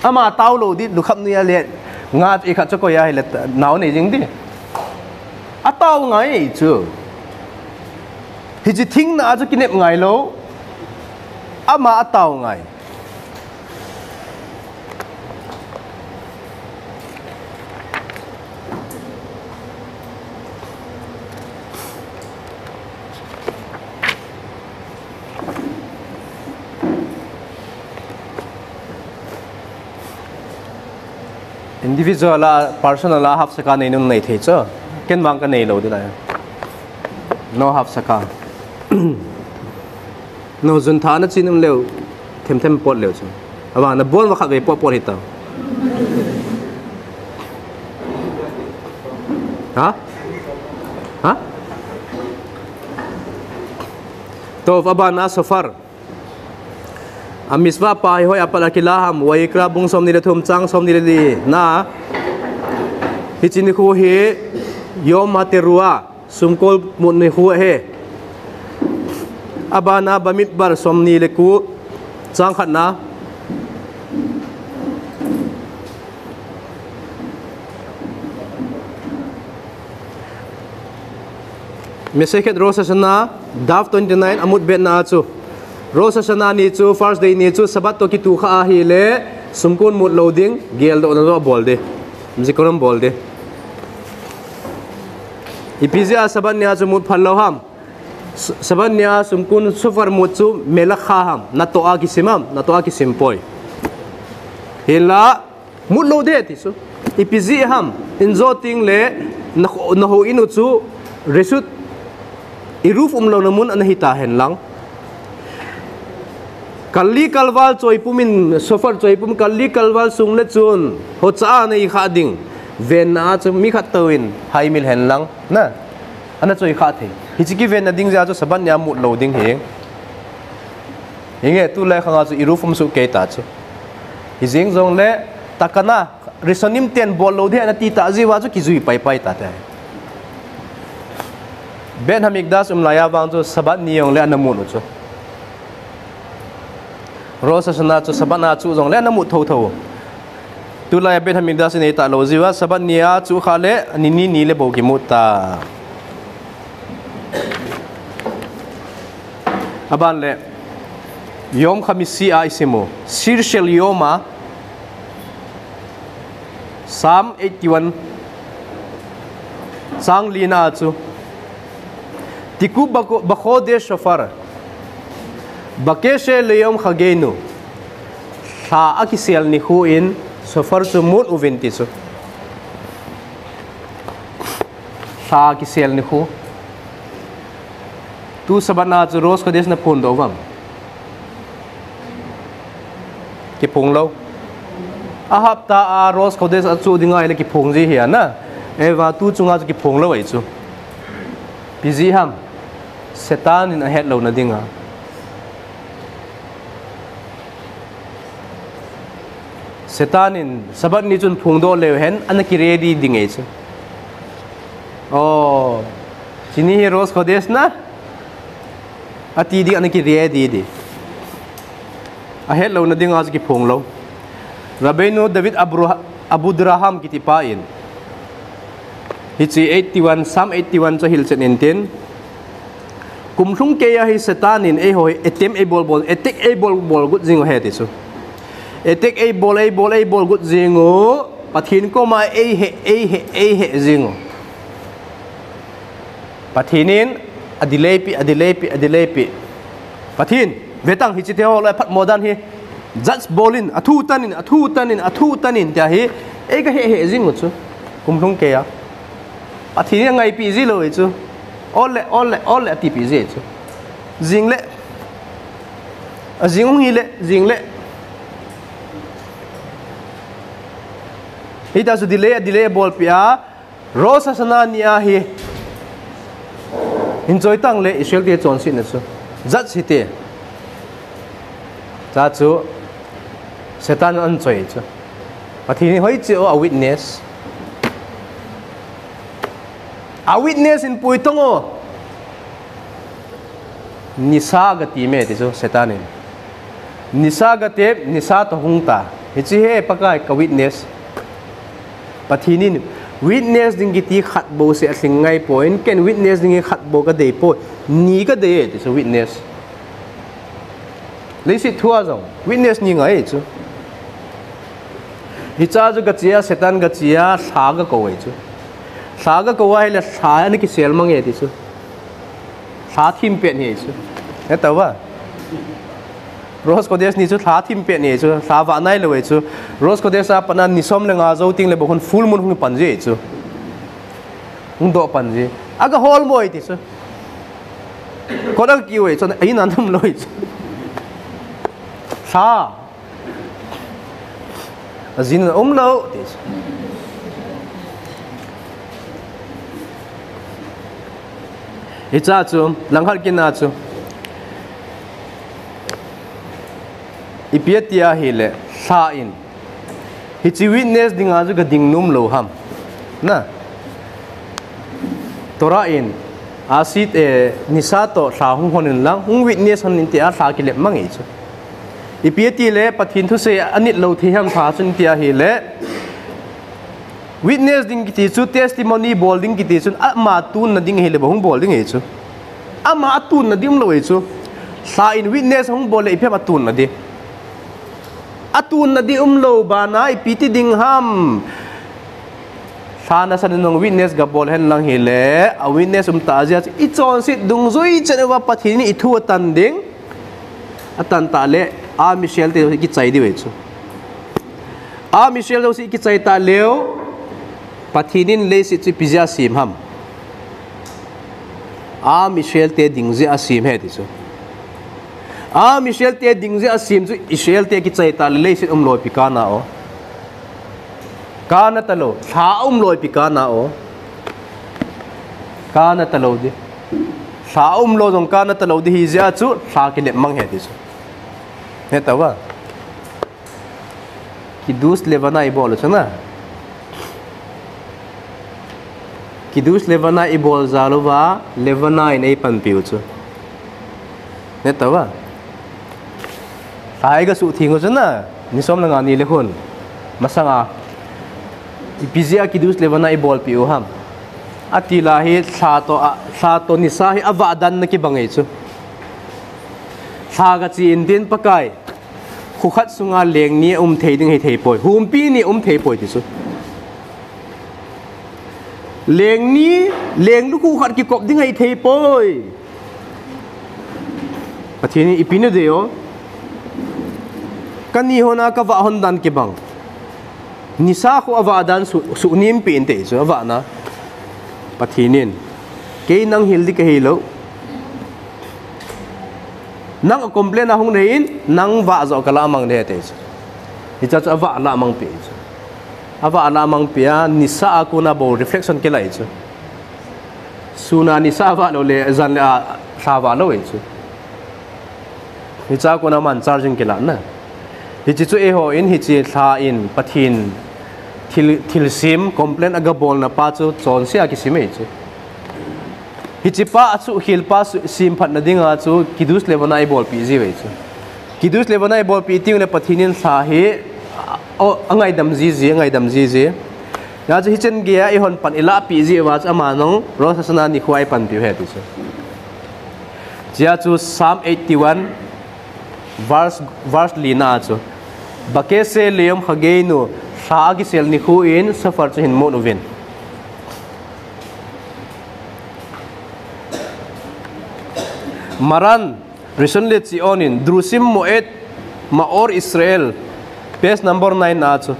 Ama tao lou di, lukham nuia le nga i khat chu koi a hi le nao nei jing di. A tao ngai chu. Hichi thing na chu kinep ngai lou. Ama a tao ngai. Individual a, personal a, hafsaka nei nung nei thei chu. Ken vang ka nei lou di lai. No hafsaka. No, jun tha na chin um leu, them them pot leu chu. Avang na bon va khat ve pot pot hi ta. Ha? Ha? To, aban na shofar. A mitzvah pa hi hoi a pat a kila ham, Vayikra bung somni le thum chang somni le li na. Hichi nikho hi Yom HaTeruah. Sumkol mut nikho ahi. Abana Bamidbar somni le ko chang khat na. Masechet Rosh Hashanah, daf twenty-nine, amud bet na chu. Rosh Hashanah ni chu, first day ni chu, Sabbath toh kitoh kha ahile, sumkon mut lou ding, geldohna joh bol ding. Zikaron bol ding. Ipi jeh a Sabbath nia chu mut phal lou ham. S-, Sabbath nia sumkon shofar mut chu melacha ham, natoh a kisim ham, natoh a kisim poi. Hinla, mut lou ding ti chu. Ipi jeh ham, in jo teng le, na, na houin u chu, reshut, eruv umlouna mun ana hita hen lang. Kal li kal val choi pum in, shofar choi pum, kal li kal val sung le chun, hocha a nei kha ding. Venna a chu mi khat toh in, haimil hen lang. Na, ana choi kha thei. Hiche kivenna ding jeh a chu Sabbath nia mut lou ding hi. Hinge, tulai khang a chu eruv um soh kei ta chu. Hijeng jongle, takana, Rishonim ten bol lou ding ana ti ta jeh uva chu kijui pai pai ta te. Beit Hamikdash um lai a vang chu Sabbath ni jongle ana mut u chu. Rosh Hashanah chu Sabbath a chu jongle ana mut thotho. Tulai a Beit Hamikdash nei ta lou jeh uva Sabbath ni a chu kha le ni ni ni le bou kimut ta. Aban le, Yom Khamishi a isim u, Shir shel Yom a, Psalm eighty-one, chang li na chu, Tikub bako-, bachodesh shofar, bakeshe leyom chageinu, lha akisel nikho in, shofar chu mut uvin ti chu. Lha kisel nikho. Tu Sabbath na chu Rosh Chodesh na phong doh uvem? Kiphong lou. A hapta a Rosh Chodesh a chu ding ahile kiphong ji hi ana. Eva tu chunga chu kiphong lou ahi chu. Ipi jeh ham. Satan in ahet louna dinga. Satan in Sabbath ni chun phong doh leu hen, ana ki ready ding ahi chu. Oh, chuni hi Rosh Chodesh na, ati ding ana ki ready ding. Ahet louna dinga chu kiphong lou. Rabbeinu David Abra-, Abudraham kiti pa in. Hiche eighty-one, Psalm eighty-one chu hilchen intin. Kum lhung kei a hi Satan in eiho hi attempt eibol bol, attack eibol bol got jing u ahi ti chu. Attack eibol, eibol, eibol got jing u, Pathen koma eihei, eihei, eihei jing u. Pathen in a delay pi, a delay pi, a delay pi. Pathen, vetang hiche te ho loi phatmo dan hi. Judge bol in, athu tan in, athu tan in, athu tan in, tia hi, eiga hei hei jing u chu. Kum lhung kei a. Pathen in angaipi ji lou ahi chu. Ol le, ol le, ol le, atipi ji ahi chu. Jing le. Ajing u hi le, jing le. Hita chu delay, delay bolpi a. Rosh Hashanah ni a hi. Hin choi tang le Israel te chonsetna chu. Judge hite. Cha chu Satan an choi chu. Pathen in hoiche o a witness. A witness in pui tong o. Nisa gati me ti chu Satan in. Nisa gate, nisa toh hung ta. Hiche hi Pakai ka witness. Pathen in witness ding kiti khat bou seh alhing ngai poi, ken witness ding khat bou kadei poi, ni kadei e ti chu witness. Leiset thu a jong witness ni ngai chu. Hicha chu kache a, Satan kache a, lha kakou e chu. Lha kakou a hile lha ana kisel mang e ti chu. Lha thim pet hi chu. He tauva. Rosh Chodesh ni chu lha thim pet hi chu. Lha vah nailou hi chu. Rosh Chodesh a pat a ni som le nga jou teng le bou hun full moon hung pan ji hi chu. Hung doh pan ji. Aga hol mo hi ti chu. Kot aga kiu hi chu. Ahi nan thum lou hi chu. Lha. Ajin umlou ti chu. Hicha chu, langkhat kit na chu. Ipi ati ahile, lha in. Hiche witness dinga chu kading nom lou ham. Na. Torah in, asit, eh, nisa toh lha hung hon in lang, hung witness hon in tia lha kilep mang hi chu. Ipi ati le, Pathen thusei anit lou thei ham lha chun tia ahile. Witness ding kiti chu, testimony bol ding kiti chun, ama tunna ding ahile, bou hung bol ding hi chu. Ama tunna ding lou hi chu. Lha in witness hung bol le ipi ham a tunna di. A tunna di umlou bana ipi ti ding ham. Lha nasan in hung witness gabol henlang hile, a witness um tah jeh a chu ichonset dungjui chan uva Pathen in ithu atan ding. Atan tah le, a Michel te kichai diu ahi chu. A Michel jouse kichai tah leu, Pathen in leiset chu ipi jeh a asem ham. A Michel te ding jeh a asem ahi ti chu. A Michel te ding jeh a asem chu Israel te kichai tah le leiset umlou ipi kana o. Kana talou, lha umlou ipi kana o. Kana talou di. Lha umlou jong kana talou di hi jeh a chu lha kilep mang ahi ti chu. He tava. Kiddush Levana ibol u chu na. Kiddush Levana ibol jal uva, Levana in eipanpi u chu. He tava. Lha iga suhtheng u chu na, ni som le nga ni le khun. Masanga. Ipi jeh a Kiddush Levana ibolpi u ham. Ati la hi lha toh a, lha toh nisa hi avah dan na kibang ahi chu. Lha gache in tin Pakai. Kho khat sunga leng ni aum thei ding hithei poi. Humpi ni aum thei poi ti chu. Leng ni, leng lukhuh khat kikop ding hithei poi. Pathen in ipi nadei o. Kani hon a kavah hon dan kibang. Nisa khu avah dan su, suhnem pen te chu avahna. Pathen in. Kei nang hil di kahi lou. Nang a complain a hung nahin, nang vah joh kalah mang de te chu. Hiche chu avah lah mang pen chu. Avah lah mang pen a, nisa a kona bou reflection kilah chu. Sun a nisa avah lou le, jan le a lha vah lou chu. Hiche a kona man charging kilah na. Hiche chu eiho in, hiche lha in, Pathen thil, thilsem, complain agabolna pa chu chonse a kisem ahi chu. Hiche pa a chu khel pa chu semphat na dinga chu Kiddush Levana ibolpi jiu ahi chu. Kiddush Levana ibolpi teng le Pathen in lha hi, o, angaidam jiji, angaidam jiji. Hijeh chun hichen geiya eihon pan ilahpi jiu va chu ama jong Rosh Hashanah nikho a ipanpiu ahi ti chu. Hiche a chu Psalm eighty-one, verse, verse li na chu. Bakese leyom chageinu, lha akisel nikho in Shofar chu hin mun uvin. Maran, Rishon LeZion in, Drushim Moed Maor Israel, page number nine na chu.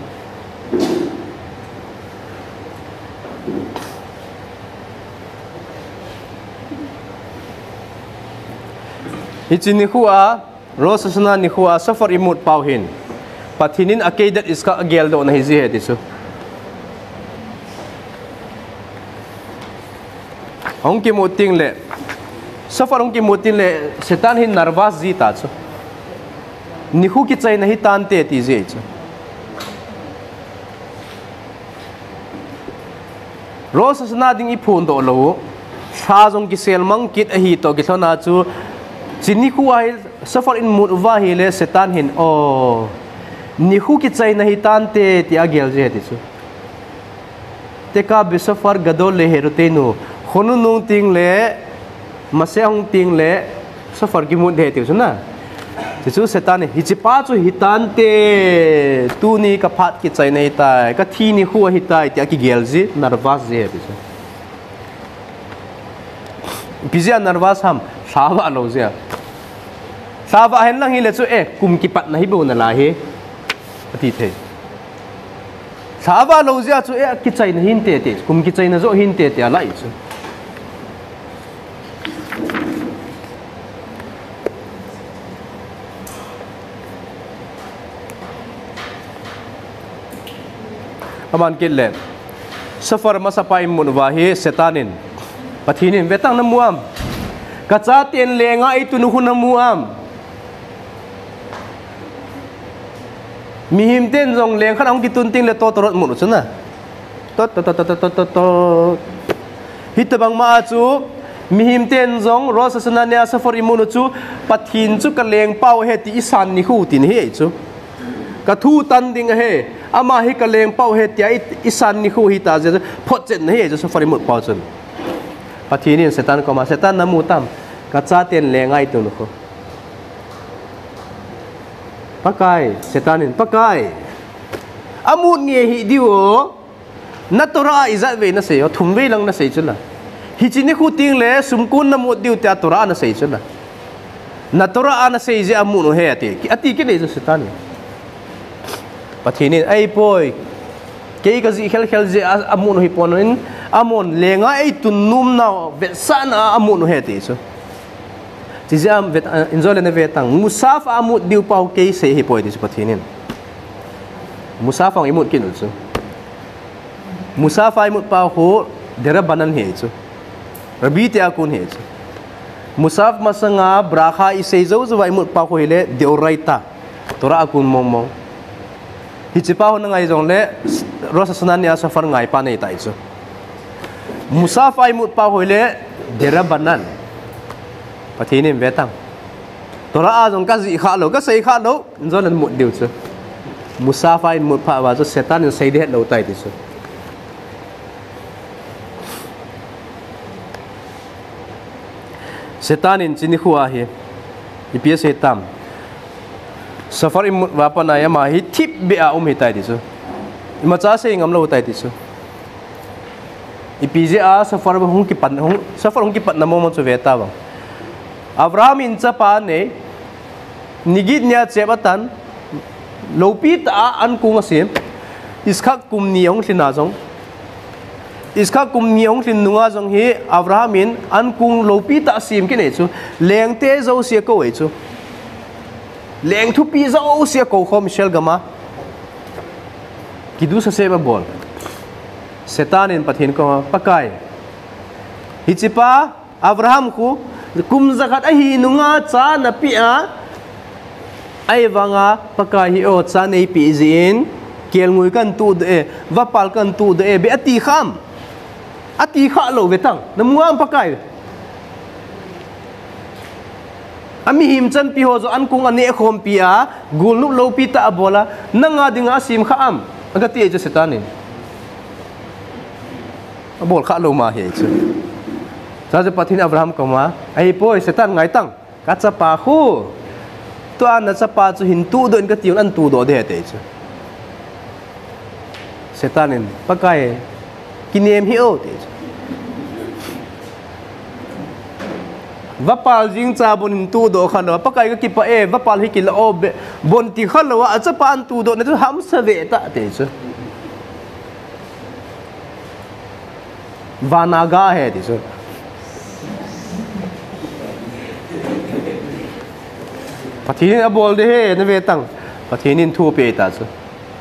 Hiche nikho a, Rosh Hashanah nikho a Shofar imut pau hin, Pathen in Akedat Yitzchak ageldohna hiji ahi ti chu. Hung kimu teng le, Shofar hung kimu teng le, Satan hi nervous ji ta chu. Nikho kichaina hitante ti ji chu. Rosh Hashanah ding iphondoh lou u. Lha jong kisel mang kit ahi toh kilhon a chu. Hiche nikho a hi Shofar imut uva ahile Satan hin, o, nikho kichaina hitante tia agel ji ahi ti chu. Tekah bishofar gadol leheroteinu. Kho nunung teng le, Mashiach hung teng le, Shofar kimut ding ahi tiu chu na. Hiche chu Satan in, hiche pa chu hitante, tuni kaphat kichaina hitai, kathi nikho ahitai, tia kigel ji, nervous ji ahi ti chu. Ipi jeh a nervous ham, lha avah lou jeh a. Lha avah henlang hile chu, eh, kum kipatna hi bou nalai hi. Ati thei. Lha avah lou jeh a chu, eh, kichaina hinte ti, kum kichaina joh hinte ti alah hi chu. Aman kit le. Shofar masapa imut uva hi Satan in. Pathen in, vetan namu am. Kachaten lenga eitun u khu namu am. Mihemten jong leng khat ahung kitun teng le totorot mut u chu na. Tot, tot, tot. Hitobang ma a chu, mihemten jong Rosh Hashanah nia Shofar imut u chu, Pathen chu kalengpau ahi ti isan nikho tina ahi chu. Kathu tan ding ahi, ama hi kalengpau ahi tia i, isan nikho hita jeh chu, photchetna ahi chu Shofar imut pau chun. Pathen in Satan koma, Satan namu tam, kachaten lenga eitun u khu. Pakai, Satan in, Pakai, amut nge hi diu o, na Torah a ijat vei nasei o, thum vei lang nasei chula. Hiche nikho tengle sumkon namut diu tia Torah a nasei chula. Na Torah a nasei jeh a amut u ahi ati, ati kit e chu Satan in. Pathen in, ahipoi, kei kajih khelkhel jeh a amut u hipon in, amon lenga eitun nomnau vetsahna a amut u ahi ati chu. Chijeh a vet, a, injole na vetang. Musaf a amut diu pau kei sei hipoi ti chu Pathen in. Musaf a imut kit u chu. Musaf a imut pau khu derabanan hi chu. Rabbi tia kon hi chu. Musaf masanga bracha isei jou jou a imut pau khu hile deoraita. Torah a kon mong mong. Hiche pau na ngai jongle Rosh Hashanah ni a shofar ngai pa nei tai chu. Musaf a imut pau khu hile derabanan. Pathen in vetang. Torah a jong kajih kha lou, kasei kha lou, injole na mut diu chu. Musaf a imut phat uva chu Satan in sei ding het lou tai ti chu. Satan in hiche nikho a hi ipi asei tam. Shofar imut uva pat a ama hi thipbeh a um ahitai ti chu. Imacha sei ngam lou tai ti chu. Ipi jeh a shofar hung kipan, hung, shofar hung kipatna mong mong chu ve tauva. Abraham in chapa anei, ni get nia chep atan, loupi tah a ankong asem. Isak kum ni ahung lhin a jong, Isak kum ni ahung lhin nunga jong hi Abraham in ankong loupi tah asem kit e chu. Lengte jouse akou e chu. Leng thupi jouse akou khom Israel gam a. Kiddush Hashem abol. Satan in Pathen koma, Pakai, hiche pa Abraham khu kum jakhat ahi nunga cha napeh a, ahivanga Pakai hi o cha neipeh jeh in kelngoi kahin tudoh e, vapal kahin tudoh e, beh ati kham. Ati kha lou ve tang. Namu am Pakai. Amihem chanpi ho jong ankong aneh khompi a, golnop loupi tah abol a, nanga dinga asem kha am, agati e chu Satan in. Abol kha lou ma hi chu. Chua chu Pathen in Abraham koma, ahipoi Satan ngai tang. Kachapa khu, tua nachapa chu hin tudoh in kati un ahin tudoh ding ahi ati chu. Satan in, Pakai, kinem hih o, ati chu. Vapal jing cha bon hin tudoh kha lou, Pakai kakipah e, vapal hi kila o, be, bon ti kha lou, achapa ahin tudoh na chu hamsa ve tah, ati chu. Vana ga ahi ti chu. Pathen in abol ding ahi, nave tang. Pathen in thu ape ta chu.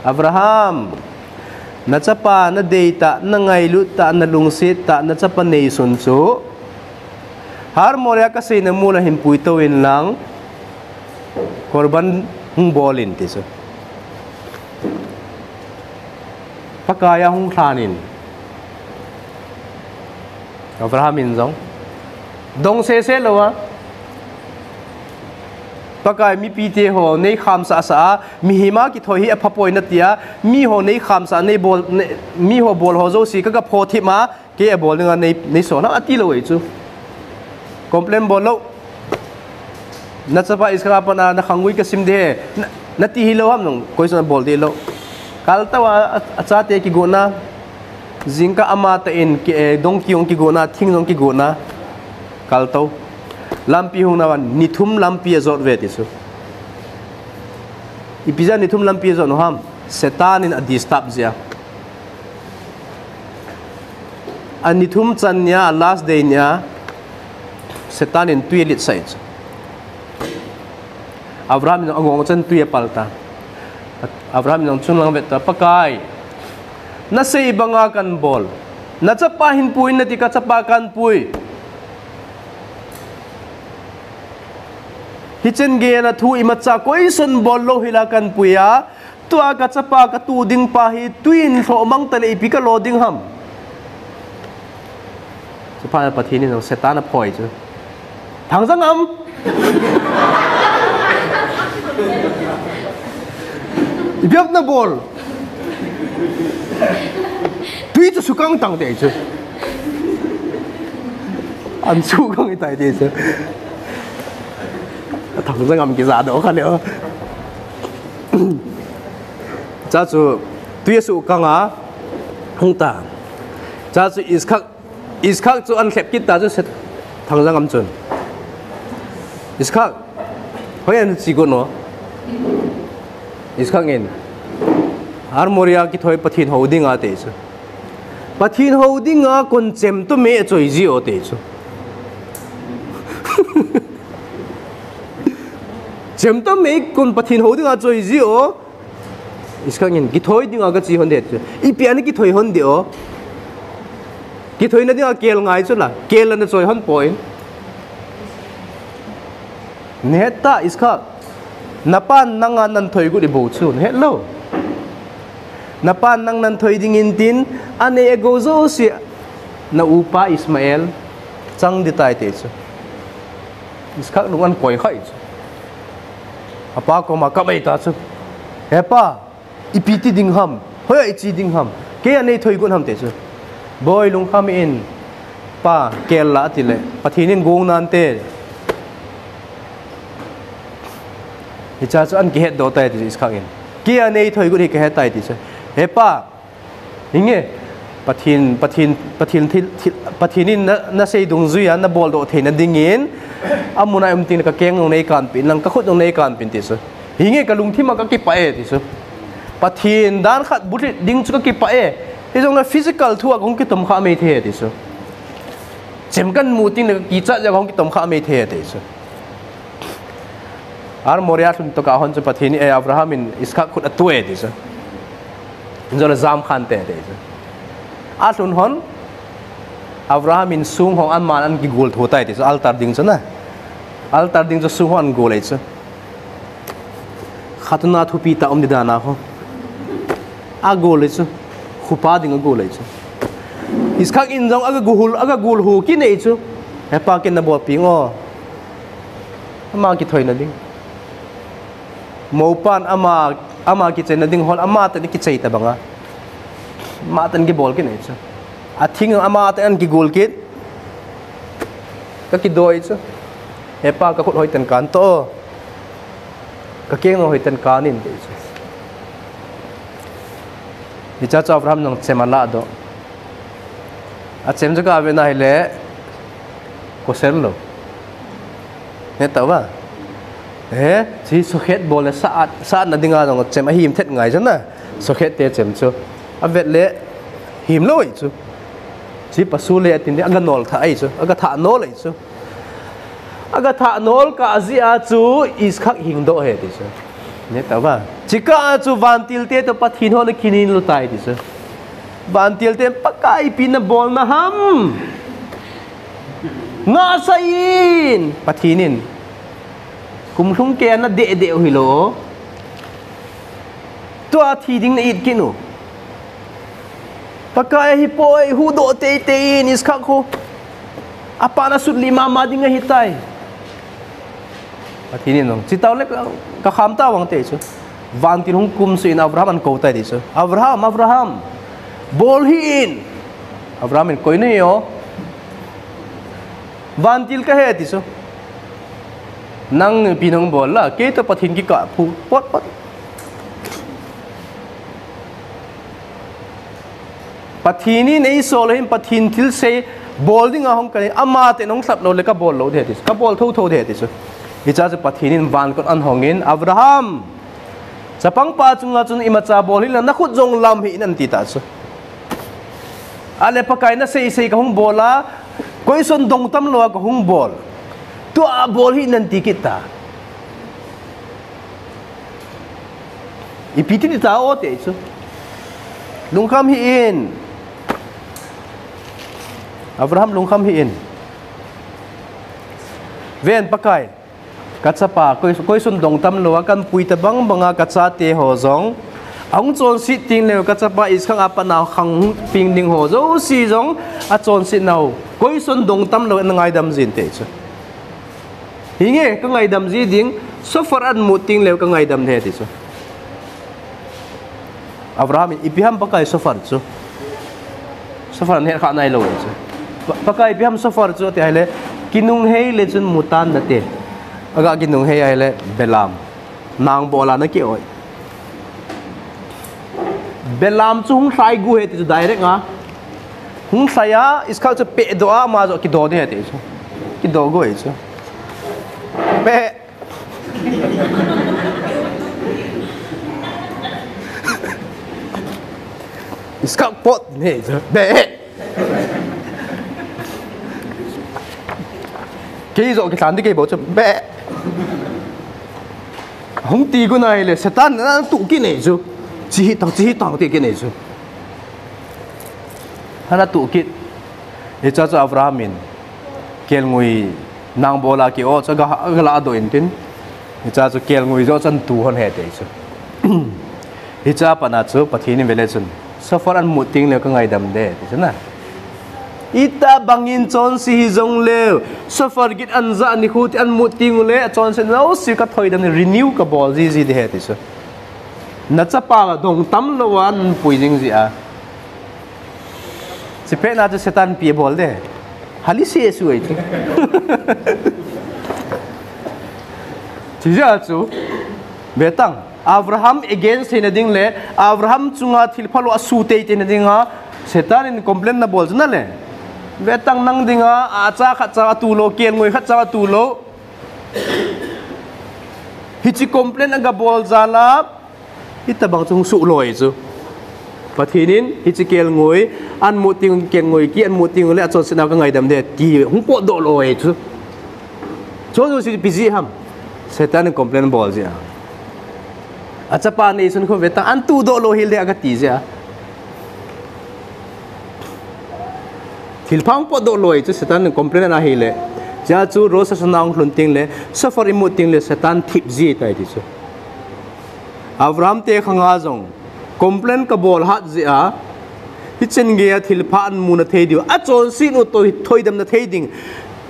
Abraham, nachapa nadei tah, nangailut tah, nalungset tah, nachapa neisun chu Har Moriah kaseina mol a hin puitou in lang, korban hung bol in ti chu. Pakai a hung lhan in. Abraham in jong dong sese lou a, Pakai, mipite ho nei khamsah sah a, mihem a kithoi hi apha poi nati a, mi ho nei khamsah, nei bol, nei, mi ho bol ho jouse ka, kaphothip a, kei abol dinga nei, nei sol ham ati lou ahi chu. Complain bol lou. Nachapa Isak a pat a nakhanggui kasim ding ahi. Na, nati hilou ham nung, question abol ding lou. Kaltou a, a, achate kigotna. Jingkah amatah in ki, eh, dongki jong kigotna, thing jong kigotna. Kaltou. Lampi hung nauva, ni thum lampi ajot uve ti chu. Ipi jeh a ni thum lampi ajot u ham? Satan in a disturb jeh a. A ni thum chan nia, a last day nia, Satan in tui aletsah in chu. Abraham in angong chan tui apal ta. Abraham in chun lang vet ta, Pakai, nasei banga kahin bol. Nachapa hin pui in nati, kachapa kahin pui. Hichen gei a thu imacha question bol lou hila kahin pui a, tua kachapa katu ding pa hi tui in lhoh mang tale ipi kalo ding ham. Chuphat Pathen in Satan aphoi chu. Thangjang am. Ipi ham nabol. Tui chu sukang tang te chu. An sukang itai te chu. Thangjang am kija doh kha le o. Cha chu tui a sukang a hung ta. Cha chu Iskak, Iskak chu an lhep kit ta chu set thang jang am chun. Iskak, hoi an chi go no. Iskak in Ar Moria kithoi Pathen hou ding a te chu. Pathen hou ding a kon chem to me choi ji o te chu. Chem to me kon Pathen hou ding a choi ji o. Iskak in kithoi ding a ka chi hon de chu. Ipi a na kithoi hon de o. Kithoi na ding a kel ngai chu la. Kel la na choi hon poi. Neta Iskak. Na pan nang a nan thoi gu di bo chu. Nehet lo. Na pan nang nan thoi ding in tin. Ane e go zo si. Na upa Ismael. Chang di tai te chu. Iskak lung an koi khai chu. Apa koma ka bai ta chu. He pa, ipi ti ding ham, hoi a ichi ding ham, kei a nei thoi gun ham te chu. Boi lungkham in, pa, kel la ti le, Pathen in gong nan te. Hicha chu an kihet do tai ti chu Iskak in. Kei a nei thoi gun hi ka he tai ti chu. He pa, Hinge, Pathen, Pathen, Pathen, thil, thil, Pathen in na, na sei dungjuia na bol doh theina dingin, amun a um ting le ka keng nung nei kan pin, lang ka khut nung nei kan pin ti chu. Hinge ka lungthim a ka kipah e ti chu. Pathen dan khat butlit ding chu ka kipah e. Hijong le physical thu a ka hung kitom kha mei thei ti chu. Chem kan mu ting le ka kichat ja ka hung kitom kha mei thei ti chu. Ar Moria lhun to ka hon chu Pathen in, eh, Abraham in Iskak khut a tu e ti chu. Jol jam khan te te chu. A lhun hon, Abraham in sung hong an man an kigol tho tai ti chu, altar ding chu na. Altar ding chu sung hong an gol e chu. Khatuna thupi ta um di dan a ho. A gol e chu. Khupa ding a gol e chu. Iskak in jong aga guhul, aga gul hu ki nei chu. He pa ken na bol ping o. Ama kithoi na ding. Mopan ama, ama kichei na ding hol, ama te ni kichei ta banga. Ama te ni kibol ki nei chu. A thing ama te an kigol kit. Ka kidoi chu. He pa ka khut hoi ten kan to. Ka keng hoi ten kan in te chu. Hicha chu Abraham nang chem a la do. A chem chu ka ve na hi le. Ko sel lo. He ta ba. He, chi sokhet bol le sa at, sa at na ding a dong chem a him thet ngai chu na. Sokhet te chem chu. A vet le him lo chu. Chi pasu le atin de aga nol tha ai chu. Aga tha nol ai chu. Aga tha nol ka ji a chu Iskak hing do he ti chu. Ne ta ba. Chi ka a chu vantil te to Pathen ho na kinin lo tai ti chu. Vantil te Pakai pi na bol na ham. Nga sa in Pathen in. Kum lhung ke na de de u hi lo. Tua thi ding na it kin u. Pakai hi poi hu do tei tei in Iskak khu. Apa na sut li mama ding a hi tai. Pathen in nong. Chi tau le ka, ka kham ta wang te chu. Vantil hung kum su in Abraham an ko tai ti chu. Abraham, Abraham. Bol hi in. Abraham in koi nei o. Vantil ka he ti chu. Nang pi nong bol la, kei to Pathen kikah phu, pot, pot. Pathen in ei sol hin Pathen thil sei bol ding a hong ka ni, ama te nong thlap lo le ka bol lo de ti chu, ka bol tho tho de ti chu. Hicha chu Pathen in van kon an hong in, Abraham, chapang pa chunga chun imacha bol hi la, na khut jong lam hi in an ti ta chu. A le Pakai na sei sei ka hung bol a, koison dong tam lo a ka hung bol. Tua bol hi nan ti kit ta. Ipi ti ta o te chu. Lungkham hi in. Abraham lungkham hi in. Ven Pakai. Ka chapa, koi, koison dong tam lo a, kan pui ta bang bang a, ka chate ho jong. Ahung chonset ting leu, ka chapa Iskak a pat na khang ping ding ho jouse jong, a chonset nau. Koison dong tam lo, na ngaidam jin te chu. Hinge, ka ngaidam ji ding, sofar an mu ting leu, ka ngaidam the ti chu. Abraham in ipi ham Pakai sofar chu. Sofar an het kha nai lo chu. Pa-, Pakai ipi ham sofar chu ti ahile kinung hei le chun mutan na te. Aga kinung hei ahile belam. Nang bola na ki oi. Belam chu hung lhai gu ahi ti chu direct a. Hung lhai a, Iskak chu pehdoh a, ama joh kidoh ding ahi ti chu. Kidoh gu ahi chu. Peh. Iskak pot ne chu. Peh. Kei joh kilhan ding kei bou chu. Peh. Hung ti gu nai le, Satan na tu kit ne chu. Chi hi tang, chi hi tang ti kit ne chu. Hana tu kit. Hicha chu Abraham in kelngoi nang bola ki o chu ga, ga ladoh in tin. Hicha chu kelngoi joh chan tu hon ahi ti chu. Hicha pat na chu Pathen in vele chun. Sofar an mut teng le ka ngaidam ding, ti chu na. Itobang in chonse hijong leu. Sofar git an jah nikho ti an mut teng le, achonset jouse ka thoidam ding, renew ka bol jiji ding ahi ti chu. Na chapa dong tam lou a, an pui jing ji a. Chi pet na chu Satan pi bol ding. Hali se su ai chu. Chi ja chu. Ve tang. Abraham against theina ding le, Abraham chunga thil phalou a su teitei na dinga, Satan in complain na bol chu na le. Ve tang nang dinga, acha khat cha a tu lou, kelngoi khat cha a tu lou. Hichi complain a ga bol jal a, hitobang chu hung suh lou ahi chu. Pathen in, hichi kelngoi, an mut teng kelngoi ki, an mut teng le, achonset na ka ngaidam ding, ti hung potdoh lou ahi chu. Chon chu si pi ji ham. Satan in complain bol ji a. Achapa neisun khu ve tang, an tudoh lou hile a ka ti ji a. Thil pha hung potdoh lou ahi chu Satan in complain na hile. Chia chu Rosh Hashanah hung lhun teng le, Sofar i mut teng le Satan thip ji tai ti chu. Abraham te khanga jong complain ka bol hat ji a. Hichan gei a thil pha an mu na thei diu. Achonset u toh thoidam na thei ding.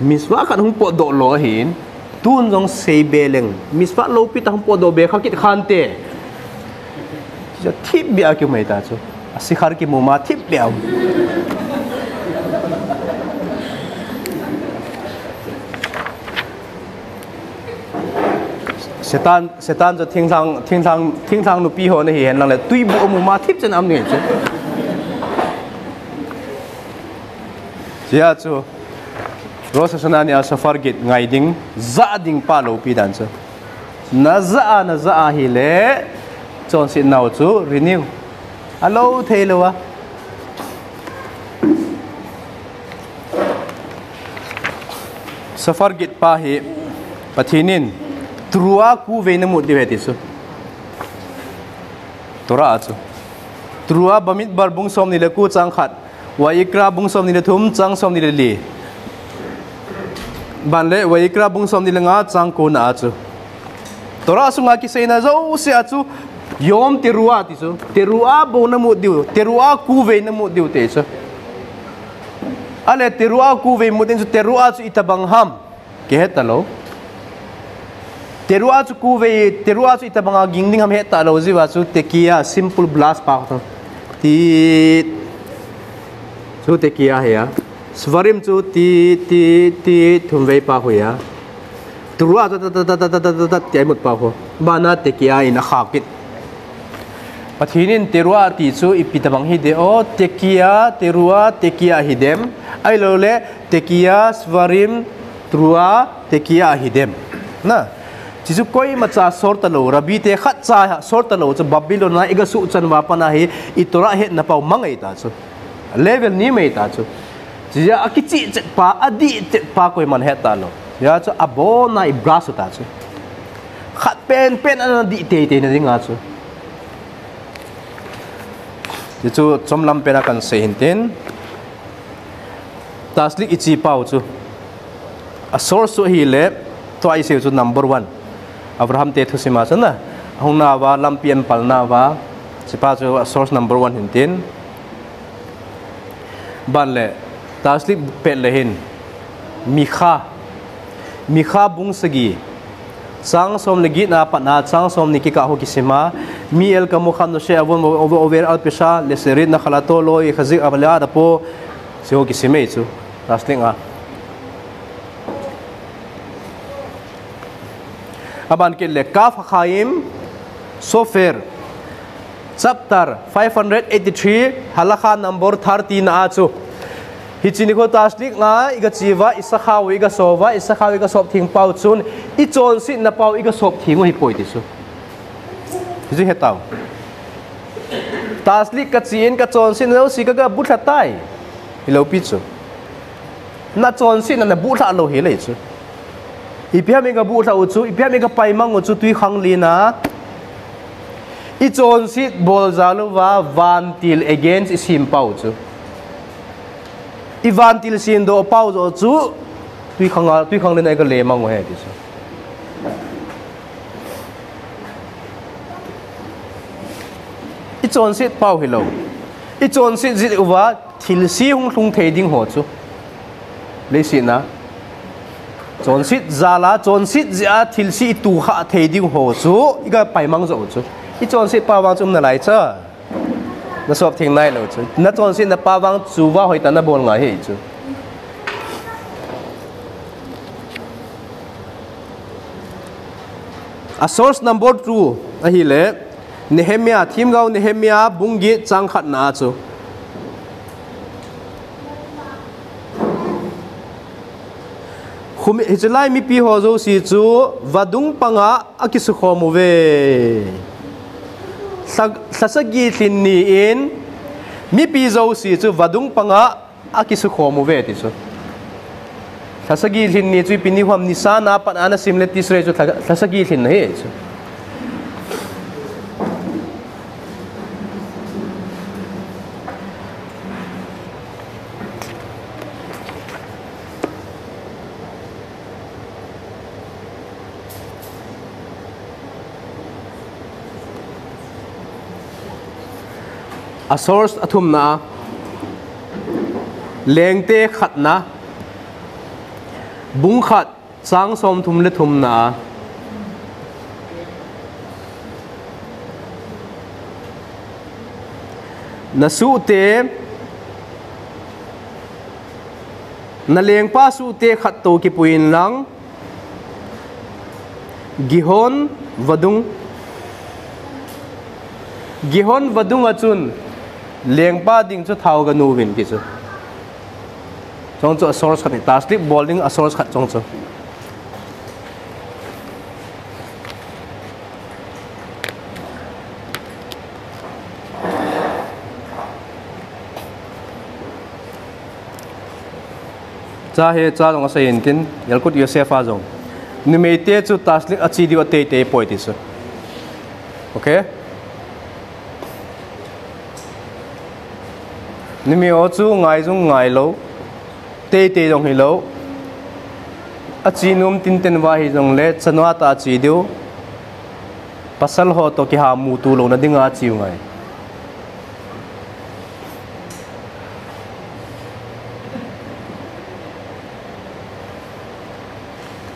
Mitzvah khat hung potdoh lou ahin. Tun jong sei be leng. Mitzvah loupi tah hung potdoh be kha kit khan te. Chia thip bia kiu mai ta chu. A sikhar kimu ma thip bia. Satan, Satan chu thinglhang, thinglhang, thinglhang nupi ho na hi hen lang le, tuibu amu ma thip chen am ni chu. Chia chu, Rosh Hashanah ni a Sofar git ngai ding, jah ding pa loupi dan chu. Na jah a, na jah a hile, chonset nau chu, renew. A lou thei lou a. Sofar git pa hi Pathen in Teruah kuvei na mut diu ahi ti chu. Torah a chu. Teruah Bamidbar bung som ni le ko chang khat. Vayikra bung som ni le thum chang som ni le li. Ban le Vayikra bung som ni le nga chang ko na a chu. Torah sunga kiseina jouse a chu Yom Teruah ti chu. Teruah bou na mut diu, Teruah kuvei na mut diu ti chu. Ale Teruah kuvei mut ding chu Teruah chu itobang ham. Kihe ta lou. Teruah chu kuvei, Teruah chu itobang a ging ding ham he ta lou jiu a chu tekiah simple blast pa chu. Ti chu tekiah ahi a. Shvarim chu ti, ti, ti, thumvei pa khu ahi a. Teruah chu ta, ta, ta, ta, ta, ta, ta, ta, ti a imut pa khu. Bana tekiah in a khah kit. Pathen in Teruah ti chu ipi tobang hi de o, tekiah, Teruah, tekiah hi dem. Ahilou le, tekiah, Shvarim, Teruah, tekiah hi dem. Na. Chi chu koima cha sor ta lou, Rabbi te khat cha sor ta lou, chu Babylon a i ga suh chan uva pat na hi, i Torah hetna pau mang ahi ta chu. Level ni mai ta chu. Chia a kichih chet pa, a dih chet pa koiman he ta lou. Chia chu abon a i blast u ta chu. Khat pen pen ana dih teitei na ding a chu. Chia chu chomlam pen a kan sei hin tin. Tashlich i chi pau chu. A source chu ahile, tua i sei chu number one. Abraham te thusim a chu na. Hung nauva, lampi an pal nauva. Chi pa chu a source number one hin tin. Ban le, Tashlich pet le hin, Mikha. Mikha bung sagi. Chang som le get na pat na, chang som ni kikah ho kisim a. Mi el kamucha nose avon over al pesha, lesherit nachalato lo yachzik al yad apo. Chi ho kisim e chu. Tashlich a. Aban kit le, Kaf Hachaim Sofer. Chapter five hundred eighty-three, halakha number thirty na a chu. Hiche nikho taslik na i ga chiva, i sakhao i ga sova, i sakhao i ga sop theng pau chun, i chonsetna pau i ga sop theng u hi poi ti chu. Hichu he tau. Taslik ka chi in ka chonsetna jouse ka ga buhthla tai. Hilou pi chu. Na chonsetna na buhthla lou hi lei chu. Ipi ham i ga buhthla u chu, ipi ham i ga paimang u chu twikhanglen a. I chonset bol jal uva vantil against i sem pau chu. I vantil sem doh pau joh chu twikhang a, twikhanglen a i ga lemang u ahi ti chu. I chonset pau hilou. I chonset jeh uva thilse hung lhung thei ding ho chu. Leiset a. Chonset jal a, chonset jeh a thilse i tohkhah thei ding ho chu. I ga paimang joh u chu. I chonset pau vang chu um nalai cha. Na sop theng nailou chu. Na chonsetna pau vang chu va hoitah na bol ngai ahi chu. A source number two ahile, Nehemiah, themgao Nehemiah bung get chang khat na a chu. Khum, hiche lai mipi ho jouse chu vadung panga akisu khom uve. Lha, lha sagi lhin ni in mipi jouse chu vadung panga akisu khom uve ti chu. Lha sagi lhin ni chu ipi ni ham, Nisan a pat ana sim le Tishrei chu lha, lha sagi lhin na ahi chu. A source a thumna a, Lengte khatna, bung khat, chang somthum le thumna a, na suhte, na lengpa suhte khat toh kipui in lang, Gihon vadung. Gihon vadung a chun lengpa ding chu thao ganu uvin ti chu. Chong chu a source khat ni, taslik bol ding a source khat chong chu. Cha hi cha jong asei intin, Yalkut Yosef a jong. Numeite chu taslik a chi diu ateitei poi ti chu. Okay? Numei ho chu ngai jong ngai lou, teitei jong hilou. Achi nom tinten uva hijongle, chanu a tah a chi diu. Pasal ho toh kiha muto louna dinga achiu ngai.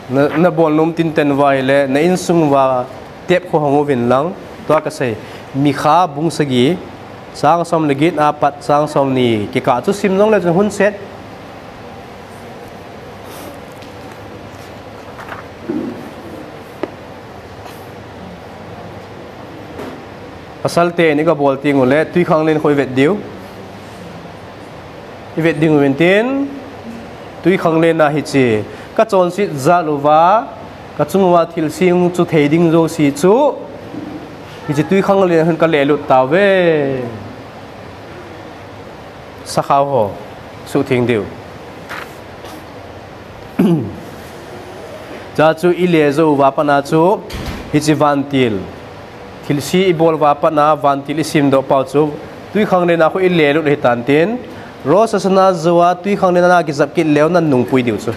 Na, na bol nom tinten uva ahile, na insung uva tep kho hong uvin lang, tua kasei, Mikha bung sagi, chang som le get apat chang som ni kikah chu sim jongle chun hun set. Pasal ten i gabol teng ule, twikhanglen kho i vet diu. I vet ding uvin tin, twikhanglen a hiche, ka chonset jal uva, ka chung uva thilse hung chu thei ding jouse chu, hiche twikhanglen a hin ka lelut tauve. Sakhao ho, suhtheng diu. Cha chu i le jou uva pat a chu, hiche vantil. Thilse i bol uva pat a, vantil i sem doh pau chu, twikhanglen a kho i lelut hitan tin, Rosh Hashanah jou a, twikhanglen a kijap kit leu nan nungpui diu chu.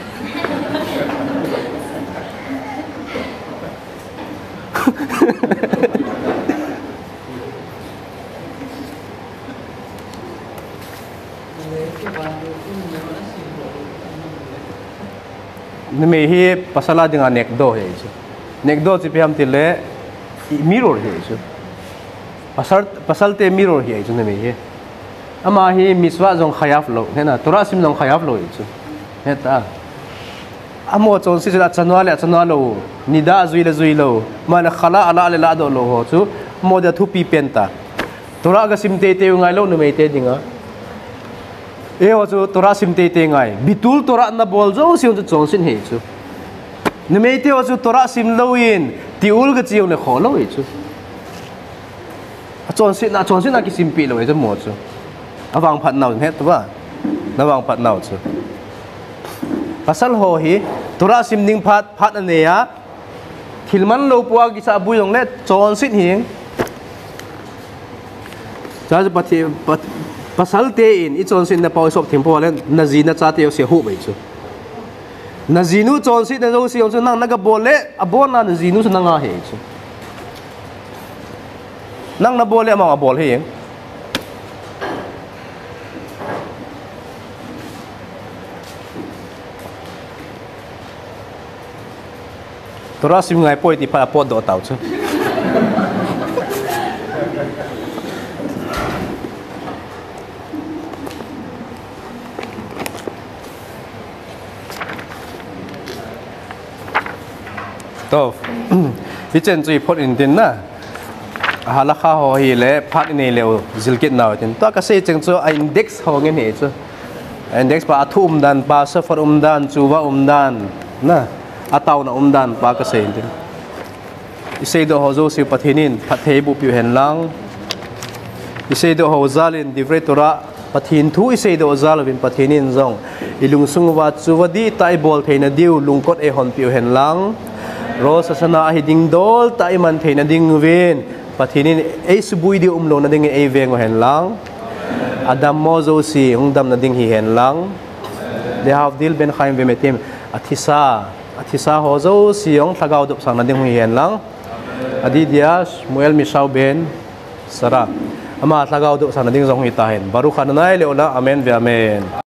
Numei hi pasal a dinga nekdo ahi chu. Nekdo chu ipi ham tile, i mirror ahi chu. Pasal, pasal te mirror ahi chu numei hi. Ama hi mitzvah jong khayaf lou, hena, Torah sim jong khayaf lou ahi chu. Heta. Amaho chonse chu achanu a le achanu lou, nida jui le jui lou, mana khala ala le ladoh lou ho chu, amaho dia thupi pen ta. Torah kasim teitei u ngailou numeite dinga. Eiho chu Torah sim teitei ngai. Bitul Torah nabol jouse chu chonset ahi chu. Numeite ho chu Torah sim louvin, tiul kache jongle khoh lou ahi chu. Achonsetna, achonsetna kisimpeh lou ahi chu mo chu. Avangphat nau het tua. Navangphat nau chu. Pasal ho hi, Torah sim ding phat, phat anei a, thil manlou pua kisah bui jongle, chonset hih in. Chuche chu Pathen, Pat-, pasal ten, ichonsetna pau isop theng pau le, naji nachate jouse ahuh bai chu. Najinu chonsetna jouse jong chu nang nagabol le, abonna najinu chu nanga ahi chu. Nang nabol le, amang abol ahi. Torah sim ngai poi ti phat apotdoh tau chu. Tov. Hichan chu iphot in tin na. Halakha ho hile, phat inei leu, jilkit nau tin. Tua kasei cheng chu a index ho ngen ahi chu. A index pa athu umdan, pa safar umdan, tshuva umdan. Na, ataona umdan pa kasei in tin. Iseidoh ho jouse Pathen in phatthei boh peh u hen lang. Iseidoh ho jal in Divrei Torah Pathen thu iseidoh jal uvin Pathen in jong ilungsung uva tshuva dihtah ibol theina diu lungkot eihon peh u hen lang. Rosh Hashanah ahi ding dol tah iman theina ding uvin Pathen in eisuboi diu umlouna dingin eiveng u hen lang. Adammo jouse hung damna ding hi hen lang. Lehavdil ben chayim ve metim, athisa, athisa ho jouse jong lhagao dopsangna ding hi hen lang. Adi dia Shmuel Mishau ben Sarah. Ama lhagao dopsangna ding jong hita hen. Baruch Adonai leolam, amen ve amen.